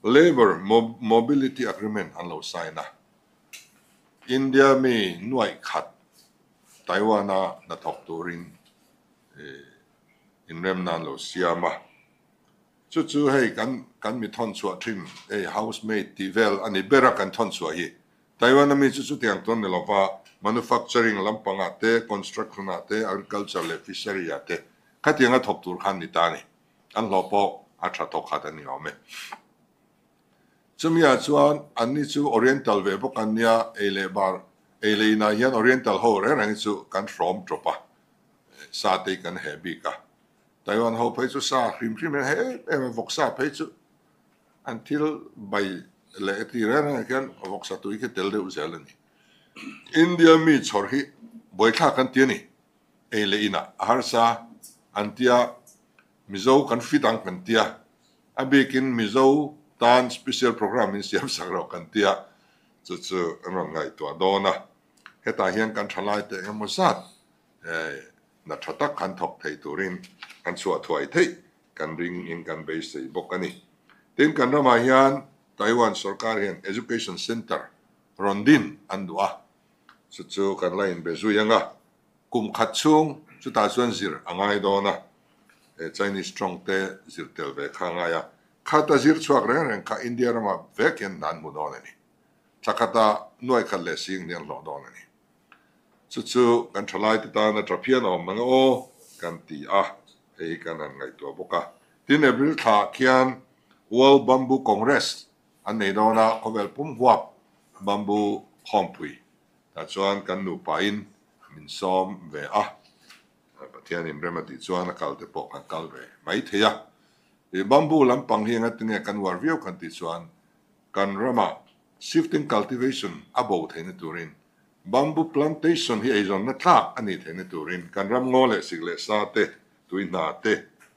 Labour Mobility Agreement an lo sign a, India mi nuaih khat Taiwan-a hnathawk turin inremna an lo siam a. Chu chu hei kan kan mi thawn chhuah thin hei housemaid tih vel a ni ber a kan thawn chhuah hi. Taiwan-a mi chu chutiang tawn ni lova manufacturing lampangah te, construction-ah te, agriculture leh fishery-ah te khatianga thawk tur khan ni ta a ni. An hlawh pawh a tha thawk khat a ni awm e. Chumi ah chuan anni chu Oriental ve bawk an nia, ei leh bar, ei leh inah hian Oriental ho reng reng hi chu kan hrawm tawp a, sa te hi kan heh bik a. Taiwan ho phei chu sa hrim hrim hian heh em em a, vawksa phei chu an thil bai leh ti reng reng ah khian vawksa tui khi tel deuh zel a ni. India mi chhawr hi buaithlak an ti a ni. Ei leh inah a harsa an tia, Mizo kan fit ang kan tia, a bikin Mizo tan special program min siam sak rawh kan tia. Chu chu an rawn ngaihtuah dawn a, hetah hian kan thalaite eng emaw zat hna tha tak han thawk thei turin kan chhuah thuai theih kan ring in kan beisei bawk a ni. Tin, kan ramah hian Taiwan sorkar hian Education Centre rawn din an duh a, chu chu kan la inbe zui ang a, kum khat chhung chutah chuan zir a ngai dawn a, Chinese tawng te zir tel ve kha a ngai a, khata zir chhuak reng reng kha India ramah vek hian hna an hmu dawn a ni. Thla khata nuai khat leh sing hi an hlawh dawn a ni. Chu chu kan thalaite tana tha phian awm ang aw kan ti a, hei hi kan han ngaihtuah bawk a. Tin, April thlaah khian World Bamboo Congress an nei dawn a, khawvel pum huap bamboo khawmpui tah chuan kan nupain min sawm ve a, Pathianin rem a tih chuan a kal te pawh kan kal ve mai thei a. Bamboo lampang hi engatinge kan uar viau kan tih chuan kan ramah shifting cultivation a bo theihna turin Bamboo plantation hi eizawnna tlak a nih theihna turin kan ram ngaw leh sik leh sa te, tui hna te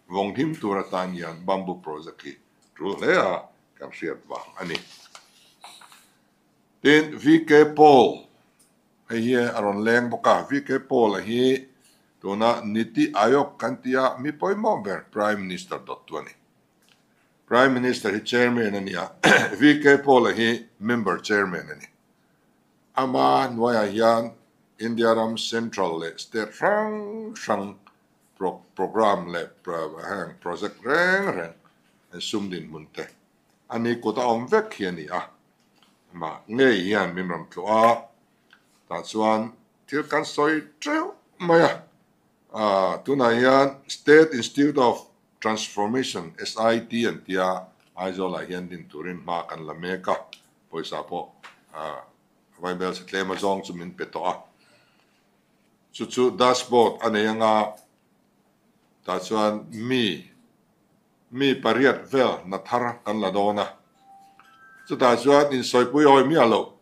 vawng him tur atan hian bamboo project hi tul hle a kan hriat vang a ni. Tin, VK Paul hei hi a rawn leng bawk a, VK Paul a hi tuna Niti Aayog kan tia mi pawimawh ber Prime Minister dawttu a ni. Prime Minister hi Chairman a ni a, VK Paul a hi Member Chairman a ni. Ama hnuaiah hian India ram Central leh State hrang hrang programme leh heng project reng reng an sum dinhmun te a ni kut a awm vek hi a ni a. Amah ngei hian min rawn tluh a, tah chuan thil kan sawi teuh mai a. Tunah hian State Institute of Transformation, SIT, an tia Aizawlah hian din turin hma kan la mek a. Pawisa pawh Vaibel chhe tlem a zawng chu min pe tawh a, chu chu dashboard a nei anga tah chuan mi mi pariat vel hna thar kan la dawn a, chutah chuan insawipui awi miah loh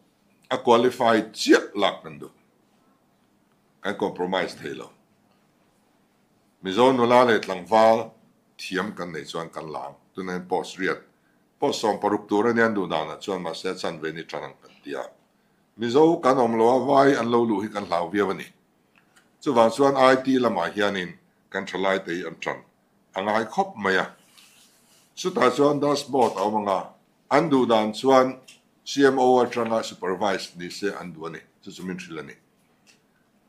a qualify chiah lak kan duh, kan compromise thei lo. Mizo nula leh tlangval thiam kan neih chuan kan la ang, tunah hian post riat Post 16 tur a nia duh danah chuan mahse a chanve ni tan ang kan ti a. Mizo kan awm lo a, vai an lo luh hi kan hlau viau a ni. Chuvang chuan IT lamah hianin kan thalaite hi an tan a ngai khawp mai a. Chutah chuan dashboard a awm ang a, an duh dan chuan CMO atanga supervise ni se an duh a ni. Chu chu min hrilh a ni.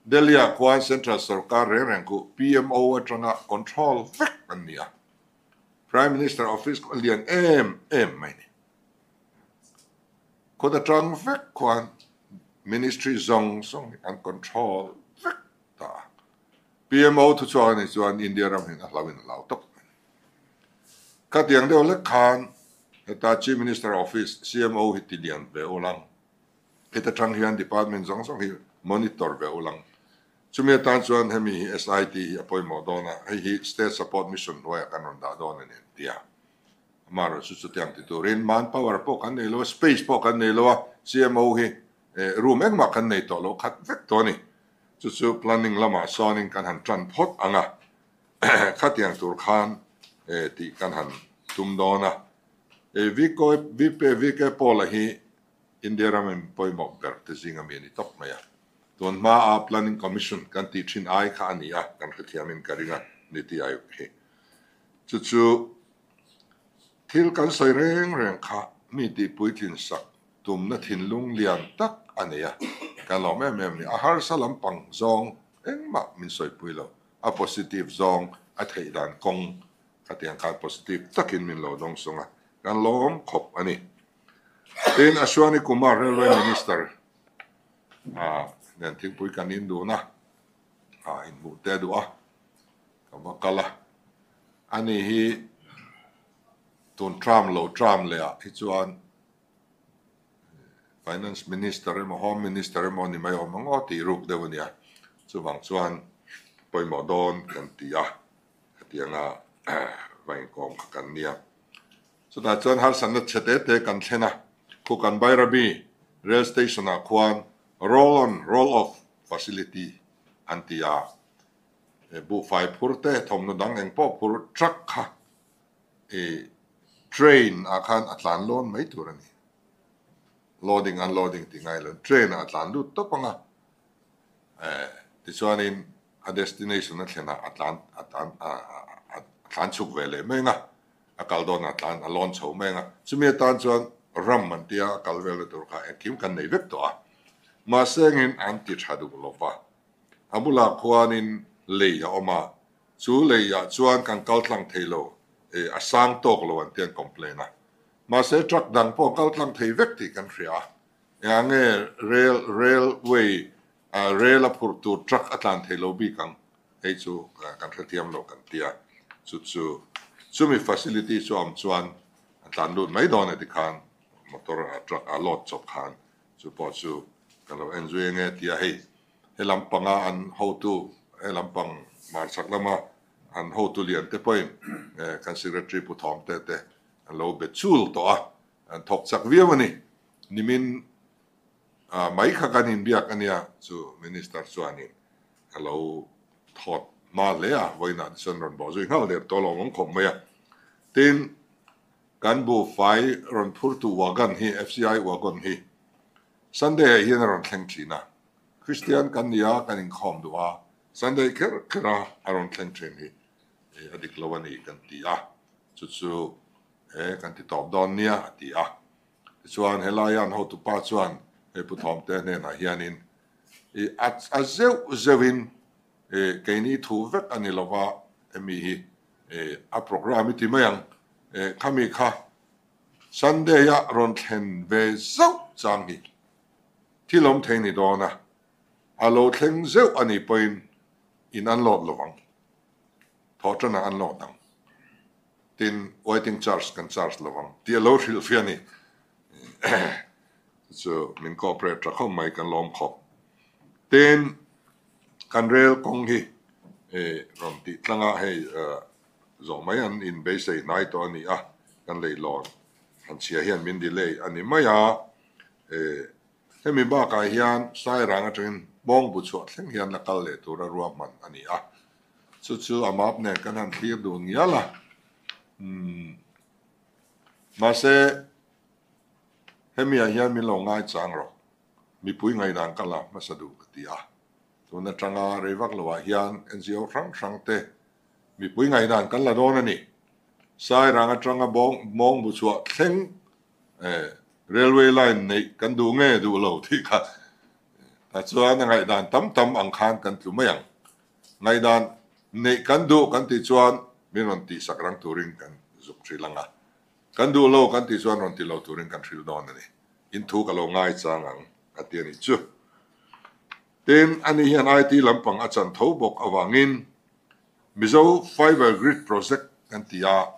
Delhi-ah khuan Central sorkar reng reng khu PMO atanga control vek an ni a. Prime Minister office khaw lian em em mai ni. Khaw atang vek khuan ministry zawng zawng hi an control vek ta a. PMO thuchhuak a nih chuan India ram hian a hlau in a hlau tawp mai ni. Khatiang deuh lek khan heta Chief Minister office CMO hi ti lian ve ulang. Heta tang hian department zawng zawng hi monitor ve ulang. Chumi atan chuan hemi hi SIT hi a pawimawh dawn a, hei hi State Support Mission hnuaiah kan rawn dah dawn a ni an ti a. Amaherawh chu chutiang ti turin manpower pawh kan nei lo a, space pawh kan nei lo a, CMO hi room engmah kan nei tawh lo khat vek tawh a ni. Chu chu planning lamah sawnin kan han tan phawt ang a, khatiang tur khan tih kan han tum dawn a. VK Paul-a hi India ram in pawimawh ber te zinga mi a ni tawp mai a. Tun hmaa Planning Commission kan tih thin ai kha a ni a, kan hrethiamin ka ring a ni tih ai hi. Chu chu thil kan sawi reng reng kha mi tih puitlin sak tumna thinlung lian tak a nei a, kan lawm em em ni. A harsa lampang zawng engmah min sawipui lo, a positive zawng a theih dan kawng khatiang khan positive takin min lo dawng sung a, kan lawm khawp a ni. Tin, Ashwani Kumar Railway Minister nen thingpui kan in dun a, inhmuh te a duh a, ka va kal a. Ani hi tun term lo term leh ah hi chuan Finance Minister emaw Home Minister emaw ni mai awm ang aw tih ruk deuh a nia. Chuvang chuan pawimawh dawn kan ti a, hetianga va inkawm kha kan nia. Chutah chuan harsatna chhe te te kan thlen a, Khukan Bairabi Rail Station ah khuan roll on roll off facility an ti a, buhfai phur te thawmhnaw dang eng pawh phur truck kha i train ah khan a tlan lawn mai tur a ni. Loading unloading tih ngai lo train ah a tlan lut tawp ang a, eh tichuanin a destination a thlen ah a tlan a tlan a tlan chhuk ve leh mai ang a, a kal dawn ah a tlan a lawn chho mai ang a, chumi atan chuan ram an tia a kal velna tur kha engkim kan nei vek tawh a, mahse engin an ti tha duh lo va, a bulah khuanin lei a awm a, chu lei ah chuan kan kal tlang thei lo, eh a sang tawk lo an tia an complain a. Mahse truck dang pawh kal tlang thei vek tih kan hria a, engah nge rail railway rail a phurh tur truck a tlan thei lo bik ang hei chu kan hrethiam lo kan ti a, chu chu chumi facility chu a awm chuan a tlan lut mai dawn e tikhan motor a truck a load chawp khan chu pawh chu kan lo en zui ange tia hei he lampanga an hotu he lampang hmarchhak lama an hotu lian te pawhin kan secretary Pu Thawmte te An lo be chul tawh a, an thawk chak viau a ni. Nimin mai kha kan inbiak a nia, chu Minister chuanin a lo thawt hma hle a, vawiinah te chuan rawn bawh zui nghal der tawh lo awm khawp mai a. Tin, kan buhfai rawn phurtu wagon hi, FCI wagon hi Sunday ah hian a rawn thleng thin a, Kristian kan ni a, kan inkhawm duh a, Sunday kher kher a a rawn thleng thin hi a dik lo a ni kan ti a. Chu chu he kan ti tawp dawn nia a ti a. Tichuan helaia an hotupa chuan hei Pu Thawmte hnenah hianin i a a zeuh zeuhin i keini thu vek a ni lova hemi hi i a programme i ti mai ang i khami kha Sunday a rawn thlen ve zauh chang hi thil awm thei ni dawn a, a lo thleng zeuh a nih pawhin in an lawt lovang. Thawh tanah an lawt ang. Tin, waiting charge kan charge lo ang tih a lo hrilh fiah a ni. Chu min cooperate tha khawp mai, kan lawm khawp. Tin, kan rel kawng hi rawn tih tlanga hei zawh mai an inbeisei hnai tawh a ni a, kan leihlawn han chhia hian min delay a ni mai a. Hemi bakah hian Sairang atangin Bawngbu chhuah thleng hian la kal leh tura ruahman a ni a. Chu chu a map nen kan han thlir duh ngial a. Umm. Mahse, hemiah hian min lo ngai chang rawh. Mipui ngaihdan ka la hmasa duh ka ti a. Tun atanga rei vak loah hian NGO hrang hrang te mipui ngaihdan kan la dawn a ni. Sairang atanga Bawngbu chhuah thleng Railway line neih kan duh nge duh lo tih kha tah chuan a ngaihdan tam tam ang khan kan tlu mai ang. Ngaihdan neih kan duh kan tih chuan min rawn tihsak rang turin kan zuk hrilh ang a, kan duh lo kan tih chuan rawn ti lo turin kan hrilh dawn a ni. In thu ka lo ngai chang ang a ti a nih chu. Tin, ani hian IT lampang a chan tho bawk avangin Mizo Fiber Grid Project kan ti a,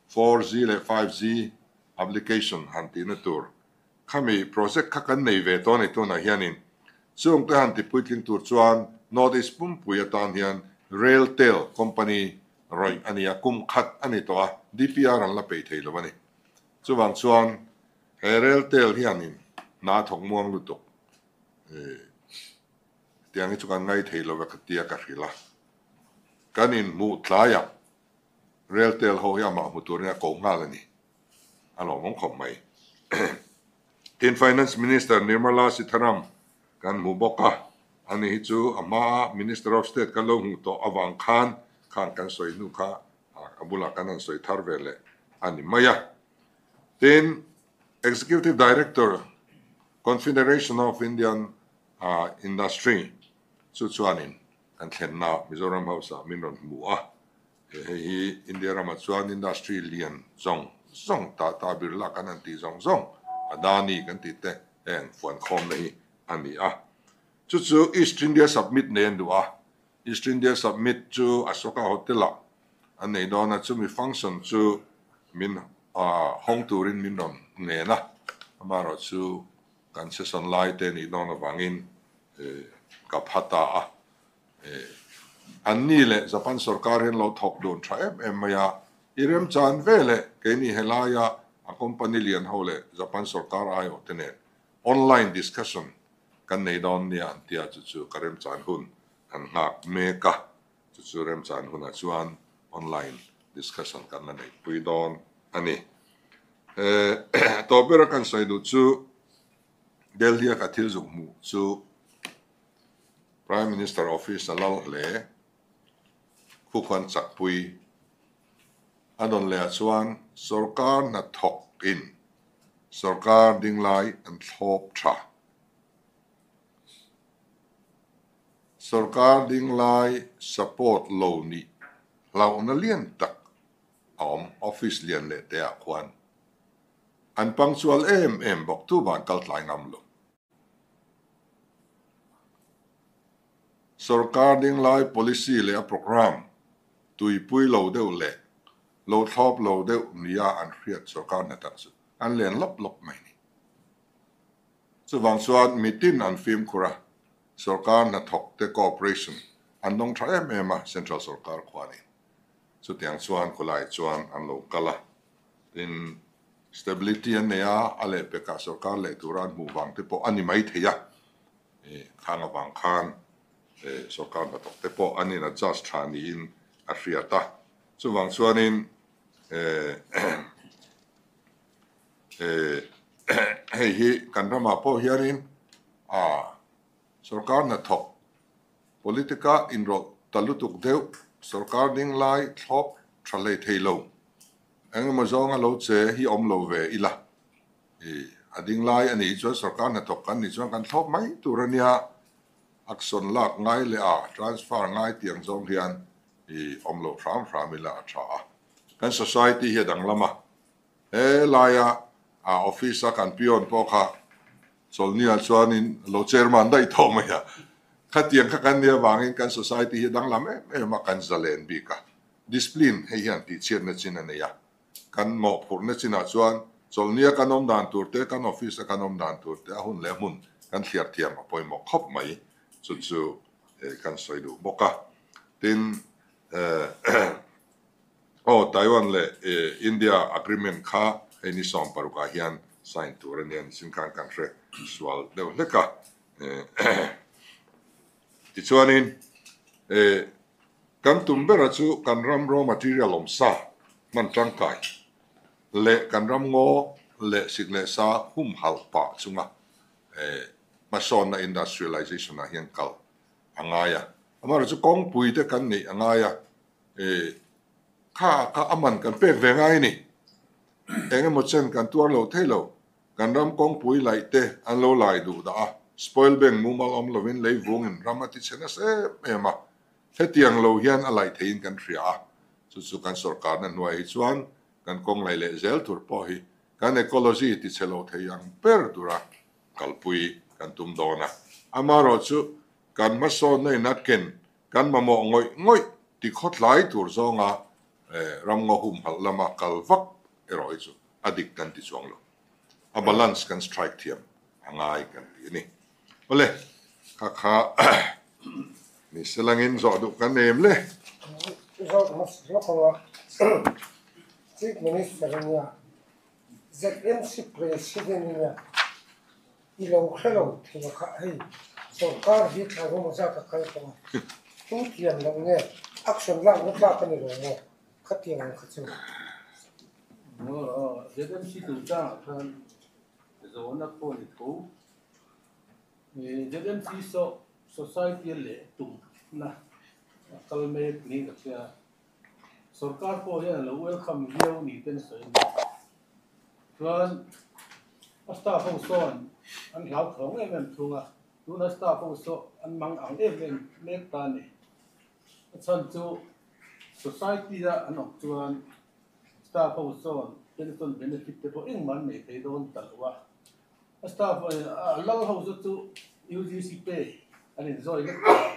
4G leh 5G application han tihna tur khami project kha kan nei ve tawh a ni tunah hianin chung te han ti puitling tur chuan North East pumpui atan hian Railtel company rawih a ni a, kum khat a ni tawh a, DPR an la peih thei lo a ni. Chuvang chuan he Railtel hianin hna a thawk muang lutuk tiang hi chu kan ngai thei lo ve ka tia ka hrilh a, kan inhmuh tlaiah Railtel ho hi amah hmu turin a ko nghal a ni. A lawmawm khawp mai. Tin, Finance Minister Nirmala Sitharam kan hmu bawk a, ani hi chu a hmaa Minister of State kan lo hmuh tawh avang khan khan kan sawi hnu kha a bulah kan han sawi thar ve leh a ni mai a. Tin, Executive Director, Confederation of Indian Industry chu chuanin kan thlenna Mizoram House-ah min rawn hmu a. Hei hi India ramah chuan industry lian zawng zawng, Tata Birla kan han tih zawng zawng, Adani kan tih te heng fuankhawmna hi a ni a. Chu chu East India Submit nei an duh a. East India Submit chu Ashoka Hotel-ah an nei dawn a, chumi function chu min hawng turin min rawn ngen a. Amaherawhchu chu kan session lai te nih dawn avangin ka pha ta a. An ni leh Japan sorkar hian lo thawk dun tha em em mai a, i remchan ve leh keini helaia a company lian ho leh Japan sorkar aiawh te nen online discussion kan nei dawn nia an tia chu chu ka remchan hun kan nghak mek a, chu chu remchan hunah chuan online discussion kan la neihpui dawn a ni. Tawh bera kan sawi duh chu. Delhi a ka thil zuk hmuh chu Prime Minister Office a lal hle. Khu khuan chakpui a dawn leh ah chuan sorkar hnathawk in sorkar dinglai an thlawp tha. Sorkar dinglai support lo nih hlauhna lian tak a awm office lian leh te ah khuan an punctual em em bawk tu van kal tlai ngam lo. Sorkar dinglai policy leh a programme tuipui lo deuh leh lo thlawp lo deuh nia an hriat sorkar hna tak chu an len lawp lawp mai ni. Chuvang chuan mitin an fimkhur a, sorkar hnathawk te cooperation an dawng tha em em a central sorkar khuanin. Chutiang chuan khawlai chuan an lo kal a, tin Stability an nei a, a lehpekah sorkar leh tura an hmuh vang te pawh a ni mai thei a, khang avang khan sorkar hnathawk te pawh an in adjust tha niin a hriat a. Chuvang chuanin hei hi kan ramah pawh hianin sorkar hnathawk politic-a inrawlh ta lutuk deuh sorkar ding lai thlawp tha hlei thei lo. Engemaw zawnga lo che hi awm lo ve ila, i a ding lai a nih chuan sorkar hnathawk kan nih chuan kan thlawp mai tur a nia, action lak ngai leh a transfer ngai tiang zawng hian i awm lo hram hram ila a tha a. Kan society hi a danglam a, he laia a office a kan peon pawh kha chawlhniah chuanin lo chairman daih tawh mai a, khatiang kha kan nih avangin kan society hi a danglam em em a, kan zalen bik a. Discipline hei hian tihchhiatna chin a nei a, kan mawhphurhna chinah chuan chawlhnia kan awm dan tur te, kan office a kan awm dan tur te, a hun leh hmun kan thliar thiam a pawimawh khawp mai. Chu chu kan sawi duh bawk a. Tin, aw Taiwan leh India agreement kha hei ni 16 ah hian sign tur a nia, nichin khan kan hre sual deuh hlek a. Tichuanin, Kan tum bera chu kan ram raw material awm sa hman tangkai leh kan ram ngaw leh sik leh sa humhalh pah chunga hmasawnna industrialization ah hian kal a ngai a. Amaherawhchu chu kawngpui te kan neih a ngai a, kha kha a man kan pek ve ngai a ni. Eng emaw chen kan tuar lo thei lo. Kan ram kawngpui laih te an lo lai duh dah a, spoil bank mumal awm lovin lei vungin ram a ti chhe nasa em em a. Hetiang lo hian a laih theiin kan hria a, chu chu kan sorkarna hnuai hi chuan kan kawng laih leh zel tur pawh hi kan ecology ti chhe lo thei ang ber tura kalpui kan tum dawn a. Amaherawhchu kan hmasawnna in a ken kan mamawh ngawih ngawih ti khawtlai tur zawnga ramngaw humhalh lama kal vak erawh hi chu a dik kan ti chuang lo. A balance kan strike thiam a ngai kan ti a ni. Awle, kha kha ni selangin zawh duh kan em le? Zawh hmasa lawk ang a, Chief Minister a nia, ZMC President a nia, i lo hre lo thei a kha hei sorkar hi thla engemaw zat a kal tawh a, tu tiam loh nge action lakna tlak a ni lo maw khatiang ang kha chu. ZMC chungchangah khan zawhna pawh ni tho. ZMC saw society leh tumna a kal mek niin ka hria. Sorkar pawh hian a lo welcome viau ni ten sawi a ni. Chuan a staff ho sawn an hlauthawng em em thung a, tuna staff ho saw an mang ang em em mek ta a ni. A chhan chu society a an awm chuan staff ho sawn pension benefit te pawh engmah an nei thei dawn ta lo a. A staff a lal ho chu chu UGC pay an inzawi vek tawh a,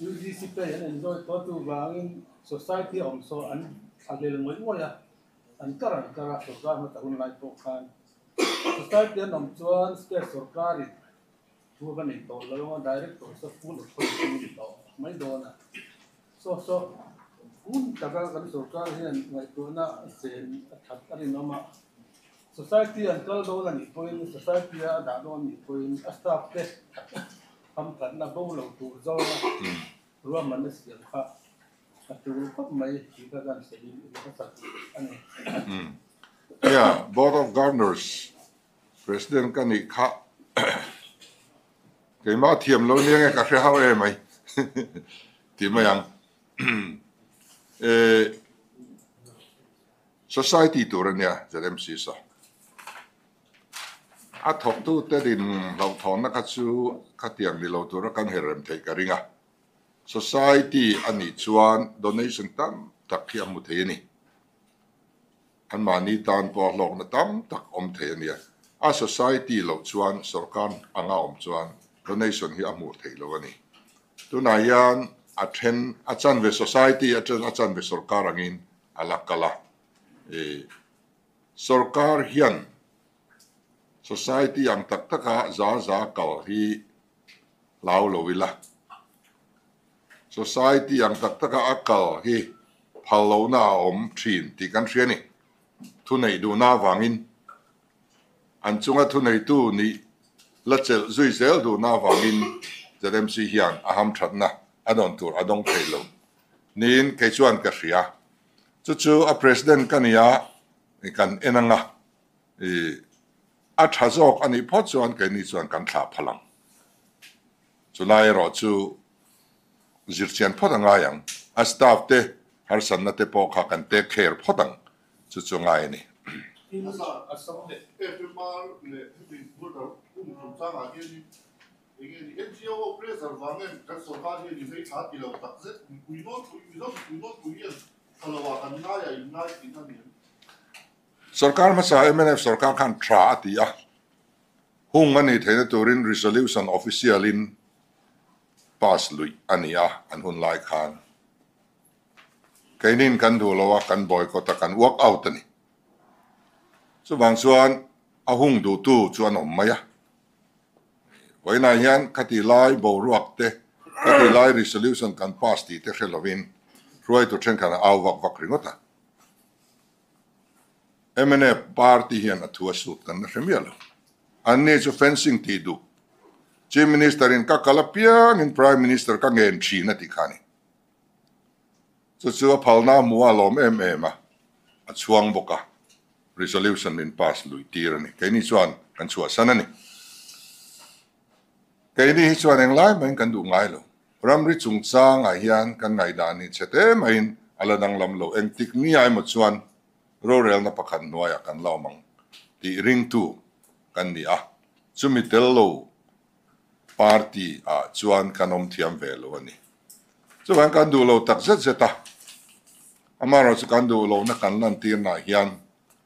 UGC pay an inzawi tawh chuvangin society a awm saw an thlahlel ngawih ngawih a, an kar an kar a sorkar hmasa hun lai pawh khan society an awm chuan state sorkarin thu a va nei tawh lo a, director saw full authority a ni tawh mai dawn a, saw saw hun taka kan sorkar hian ngaihtuahna a chen a that a rinawm a. Society an kal dawn a nih pawhin, society a dah dawn a nih pawhin a staff te hamthatna bo lo tur zawnga ruahmanna siam kha a tul khawp mai tih kha kan sawi hmasa duh a ni. Yeah, Board of Governors President ka nih kha keimah thiam lo nia nge ka hre hauh em mai tih mai ang. Society tur a nia ZMC sa. A thawktute din hlauhthawnna kha chu khatiang ni lo tura kan her rem theih ka ring a. Society a nih chuan donation tam tak hi a hmu thei a ni. Anmahni tan pawh a hlawkna tam tak awm thei a nia. A society loh chuan sorkar anga awm chuan donation hi a hmuh theih lo a ni. Tunah hian a then a chanve society a then a chanve sorkar angin a la kal a. Sorkar hian society ang tak taka za za kal hi hlau lo ila. Society ang tak taka a kal hi phal lohna a awm thin tih kan hria a ni. Thuneih duhna avangin an chunga thuneitu nih la chelh zui zel duhna avangin ZMC hian a hamthatna a dawn tur a dawng thei lo niin kei chuan ka hria. Chu chu a President ka nia kan en anga a tha zawk a nih phawt chuan keini chuan kan thlah phal ang. Chulai erawh chu zirchian phawt a ngai ang. A staff te harsatna te pawh kha kan take care phawt ang. Chu chu a ngai a ni. Sorkar hmasa mnf sorkar khan tha a ti a. Hung a nih theihna turin resolution official in pass luih a ni a, an hun lai khan keinin kan duh lo a, kan boycott a, kan walk out a ni. Chuvang chuan a hung duhtu chu an awm mai a. Vawiinah hian khati lai boruak te, khati lai resolution kan pass tih te hre lovin hruaitu thenkhat an au vak vak ringawt a. Mnf party hian a thu a sut kan la hre miah lo. Anni chu fencing tih duh. Chief Minister in ka kal apiangin Prime Minister ka ngen thin a tih kha a ni. Chu chu a phalna a hmu a lawm em em a, a chhuang bawk a, resolution min pass lui tir a ni. Keini chuan kan chhuahsan a ni. Keini hi chuan englai mahin kan duh ngai lo. Ramri chungchangah hian kan ngaihdan hi chhe te maiin a la danglam lo. Engtik ni emaw chuan rorelna pakhat hnuaiah kan la awm ang tih ringtu kan ni a, chumi tel lo party ah chuan kan awm thiam ve lo a ni. Chuvang kan duh lo tak zet zet a, amaherawh chu kan duh lohna kan lantirnaah hian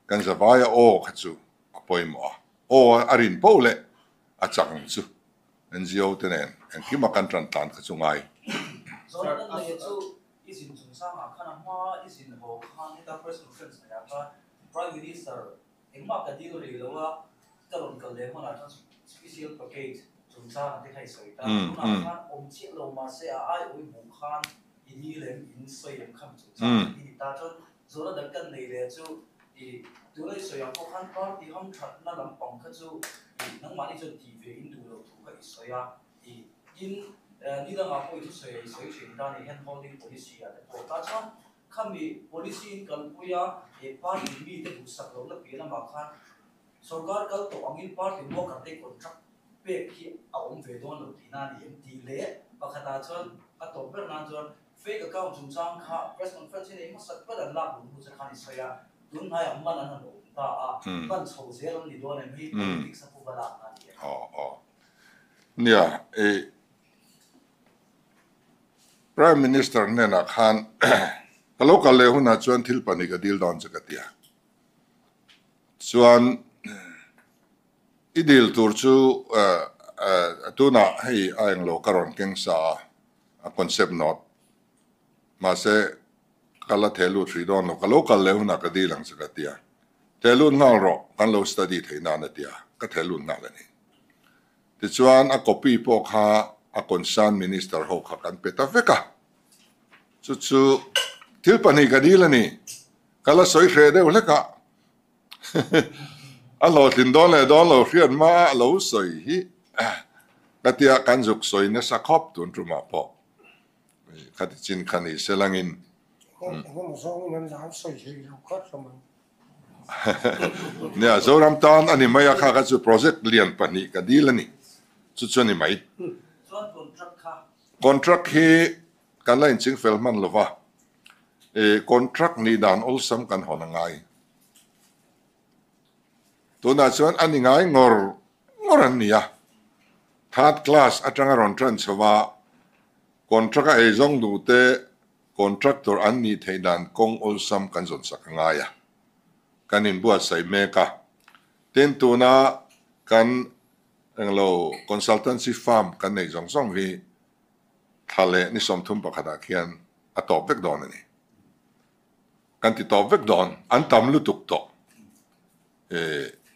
kan zavaia aw kha chu a pawimawh a, aw a rin poh leh a chak ang chu NGO te nen engkima kan tan tlan kha chu ngai. Zawhna nei chu i zin chungchangah khan a hma i zin haw khan heta press conference neihah khan Prime Minister engmah ka dil rih lo a, ka rawn kal leh hmanah chuan special package chungchangah te kha i sawi ta. Tunah khan awm chiah lo mahse a aiawih hmuh khan i dil em, in sawi em khami chungchangah i ni ta. Chuan zawhna dang kan nei leh chu i tuna i sawi ang pawh khan party hamthatna lampang kha chu i nangmahni chuan tih ve in duh loh thu kha i sawi a. I tin, ni dangah pawh i thusawi a i sawi thin ta ni hand holding policy ah te pawh ta chuan khami policy in kalpui a he party mite duhsak lohna piah lamah khan sorkar kal tawh angin party worker te contract pek hi a awm ve dawn lo tihna a ni em tih leh pakhatah chuan a tawp ber nan chuan fake account chungchang kha press conference hi nei hmasak ber an lak duh hnu che khan i sawi a, tun hnaiah man an han awm ta a, man chho zel an ni dawn em hei politics a pu va lakna a ni em? Nia, i Prime Minister hnenah khan ka lo kal leh hunah chuan thil pahnih ka dil dawn che ka ti a. Chuan i dil tur chu tunah hei a englo ka rawn keng sa a, a concept note. Mahse ka la theh lut hrih dawn lo, ka lo kal leh hunah ka dil ang che ka ti a. Theh lut nghal rawh, kan lo study theih nan a ti a, ka theh lut nghal a ni. Tichuan a copy pawh kha a concern minister ho kha kan pe ta vek a. Chu chu thil pahnih ka dil a ni. Ka la sawi hreh deuh hlek a. A hlawhtlin dawn leh dawn lo hriat hma a lo sawi hi ka tia kan zuk sawi nasa khawp tun tumah pawh. Khati chin kha ni se langin. Engemaw zawngin an la an sawi hlei lo kha tha mai. Nia, Zoram tan a ni mai a, kha kha chu project lian pahnih ka dil a ni. Chu chu a ni mai. Chuan contract kha? Contract hi kan la inching fel hman lo va, contract nih dan awlsam kan hawn a ngai. Tunah chuan a ni ngai ngawr ngawr an ni a, third class atanga rawn tan chho a, contract a eizawng duhte Contractor an nih theih dan kawng awlsam kan zawn sak a ngai a, kan inbuatsaih mek a. Tin, tuna kan englo consultancy firm kan neih zawng zawng hi thla leh ni 31 ah khian a tawp vek dawn a ni. Kan ti tawp vek dawn, an tam lutuk tawh.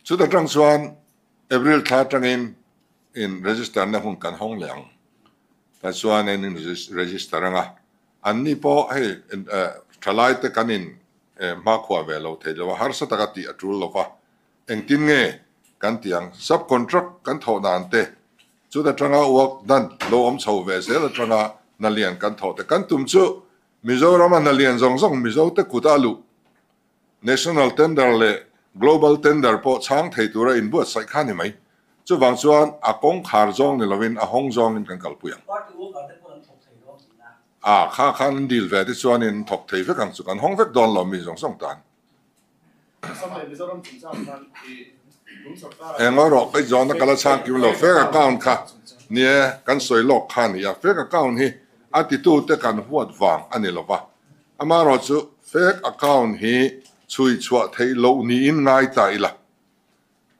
Chuta tang chuan April thla atangin in register na hun kan hawng leh ang. Tah chuan an in register anga, an ni pawh hei thalai te kan in hmakhua ve lo thei lo a, harsa taka tih a tul lo va, engtin nge kan tih ang, sub contract kan thawh dan te, chuta tanga work done lo awm chho ve zel atanga hna lian kan thawh te kan tum chu Mizoram a hna lian zawng zawng Mizo te kut a luh National tender leh Global tender pawh chhang thei tura inbuatsaih kha ni mai. Chuvang chuan a kawngkhar zawng ni lovin a hawng zawngin kan kalpui ang. Party worker te pawh an thawk thei dawn tihna. A, kha khan an deal ve te chuanin an thawk thei vek ang chu, kan hawng vek dawn lo mi zawng zawng tan. Assam leh Mizoram chungchang khan i tun sorkar ah. Engaw rawh ka zawhna ka la chhang kim lo, fake account kha nie kan sawi lawk kha a ni a, fake account hi a titute kan huat vang a ni lova, Amaherawhchu fake account hi chhui chhuah theih loh niin ngai ta ila,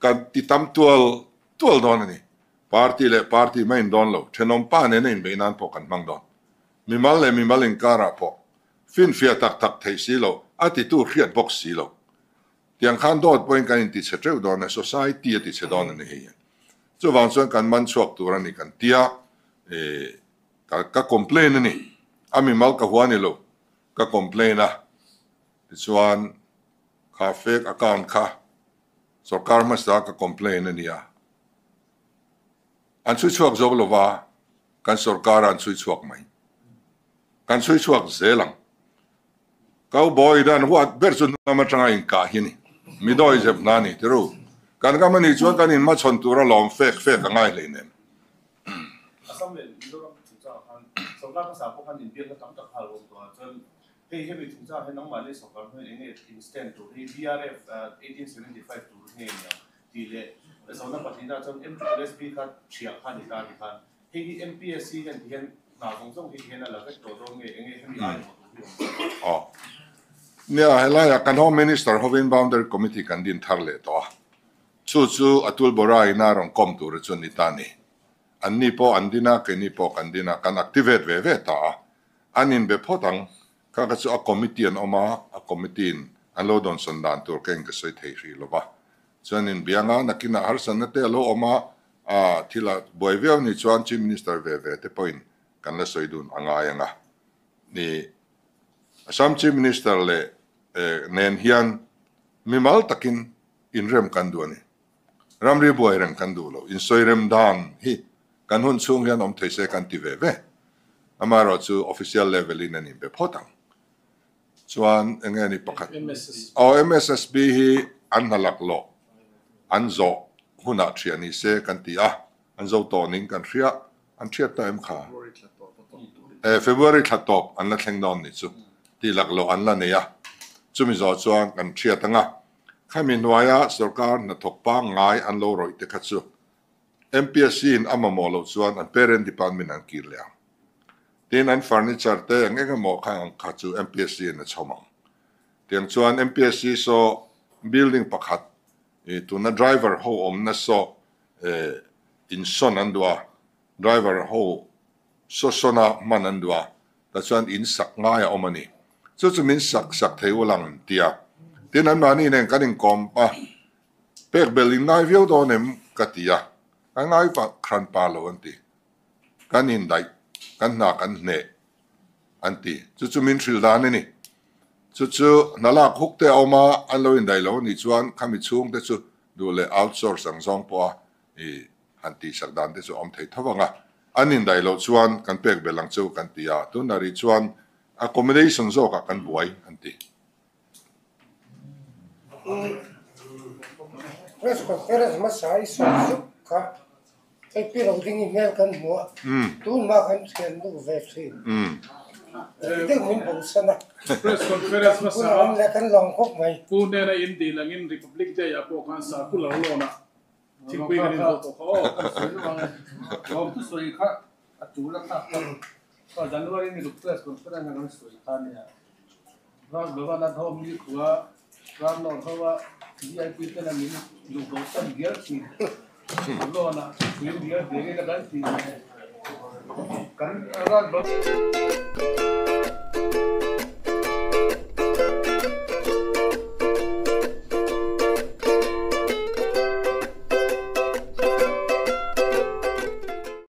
kan ti tam tual tual dawn a ni. Party leh party mai in dawn lo, thenawm pa nena inbeih nan pawh kan hmang dawn. Mimal leh mimal inkarah pawh finfiah tak tak theih si lo, a titu hriat bawk si lo. Tiang khan dawt pawhin kan inti chhe teuh dawn a, society a ti chhe dawn a ni hei. Chuvang chuan kan man chhuak tur a ni kan tia, Ka ka complain a ni. A mimal ka hua ni lo. Ka complain a. Tichuan kha fake account kha sorkar hmasa ka complain a nia. An chhui chhuak zo lova, kan sorkar an chhui chhuak mai. Kan chhui chhuak zel ang. Cowboy dan huat ber chu hnam atanga inkah hi a ni. Mi dawi zep hna a ni tiru. Kan ram a nih chuan kan inhmachhawn tura lawm fek fek a ngai hleinem. Assam leh Mizoram chungchangah khan sorkar hmasa pawh khan inbiakna tam tak kha a lo awm tawh a, chuan hei hemi chungchangah hian nangmahni sorkar hnuaiin eng nge in stand tur hi BRF 1875 tur nge ni ang tih leh zona pahnihna chuan MSSB kha thiah kha a ni ta a ti khan Hei hi MPSC hian ti hian hna zawng zawng hi ti hian a la vek tawh dawn nge eng nge hemi ai mawh tur hi awm dawn? Aw. Nia, helaiah kan Home Minister hovin Boundary Committee kan din thar leh tawh a. Chu chu Atul Bora ina rawn kawm tura chu ni ta ni. Anni pawh an din a, keini pawh kan din a, kan activate ve ve ta a. An inbe phawt ang. Kha kha chu a committee an awm a, a committee in an lo dawnsawn dan tur keng ka sawi thei hrih lo va. Chuan inbianga nakinah harsatna te a lo awm a, a thil a buai viau ni chuan Chief Minister ve ve te pawhin kan la sawi dun a ngai ang a ni. Assam Chief Minister leh nen hian mimal takin inrem kan duh a ni. Ramri buai reng kan duh lo. Insawi rem dan hi kan hun chhung hian awm thei se kan ti ve ve. Amaherawhchu official level in an inbe phawt ang. Chuan eng nge ni pakhat? Aw MSSB hi an hna lak loh an zawh hunah thiah ni se kan ti a, an zo tawh ning kan hria, an thiat ta em kha? E February thla tawp an la thleng dawn ni chu tih lak loh an la nei a, chumi zawh chuan kan thiat anga khami hnuaia sorkar hnathawk pangngai an lo rawih te kha chu MPSC in a mamawh loh chuan an parent department an kir leh ang. Tin, an furniture te eng eng emaw kha ang kha chu MPSC in a chhawm ang. Tiang chuan MPSC saw building pakhat i tuna driver ho awmna saw in sawn an duh a, driver ho saw sawna hman an duh a, tah chuan in sak ngai a awm a ni. Chu chu min sak sak thei ul ang tia. Tin, anmahni nen kan inkawm a, pek bel in ngai viau dawn em ka ti a, ka ngai vak hran pa lo an ti. Kan indaih, kan hna kan hneh an ti. Chu chu min hrilh dan a ni. Chu chu hna lak huk te a awm a, an lo indaih lo a nih chuan khami chhung te chu duh leh outsource ang zawng pawha i han tihsak dan te chu a awm thei tho ang a. An indaih loh chuan kan pek belh ang chu kan ti a, tunah rih chuan accommodation zawkah kan buai an ti. Press conference hmasa i sawi zuk kha hei pi lo ding i hmel kan hmu a, tunhma kan thian duh ve thin. Deuh min bosan a. Press conference hmasa a awm leh kan lawm khawp mai. Pu hnena in dil angin Republic Day ah pawh khan circular loan ah thingpui kan inzawh tawh kha aw. Lawmthu sawi kha a tul a thlak kha. Aw January ni ruk press conference a kan sawi kha nia. Ram Bhavan a thawm ni khua ram nawr ho a VIP ten a min luh bo tan dial thin. Loan ah thil dial dial in a kan ti kan Ram Bhavan.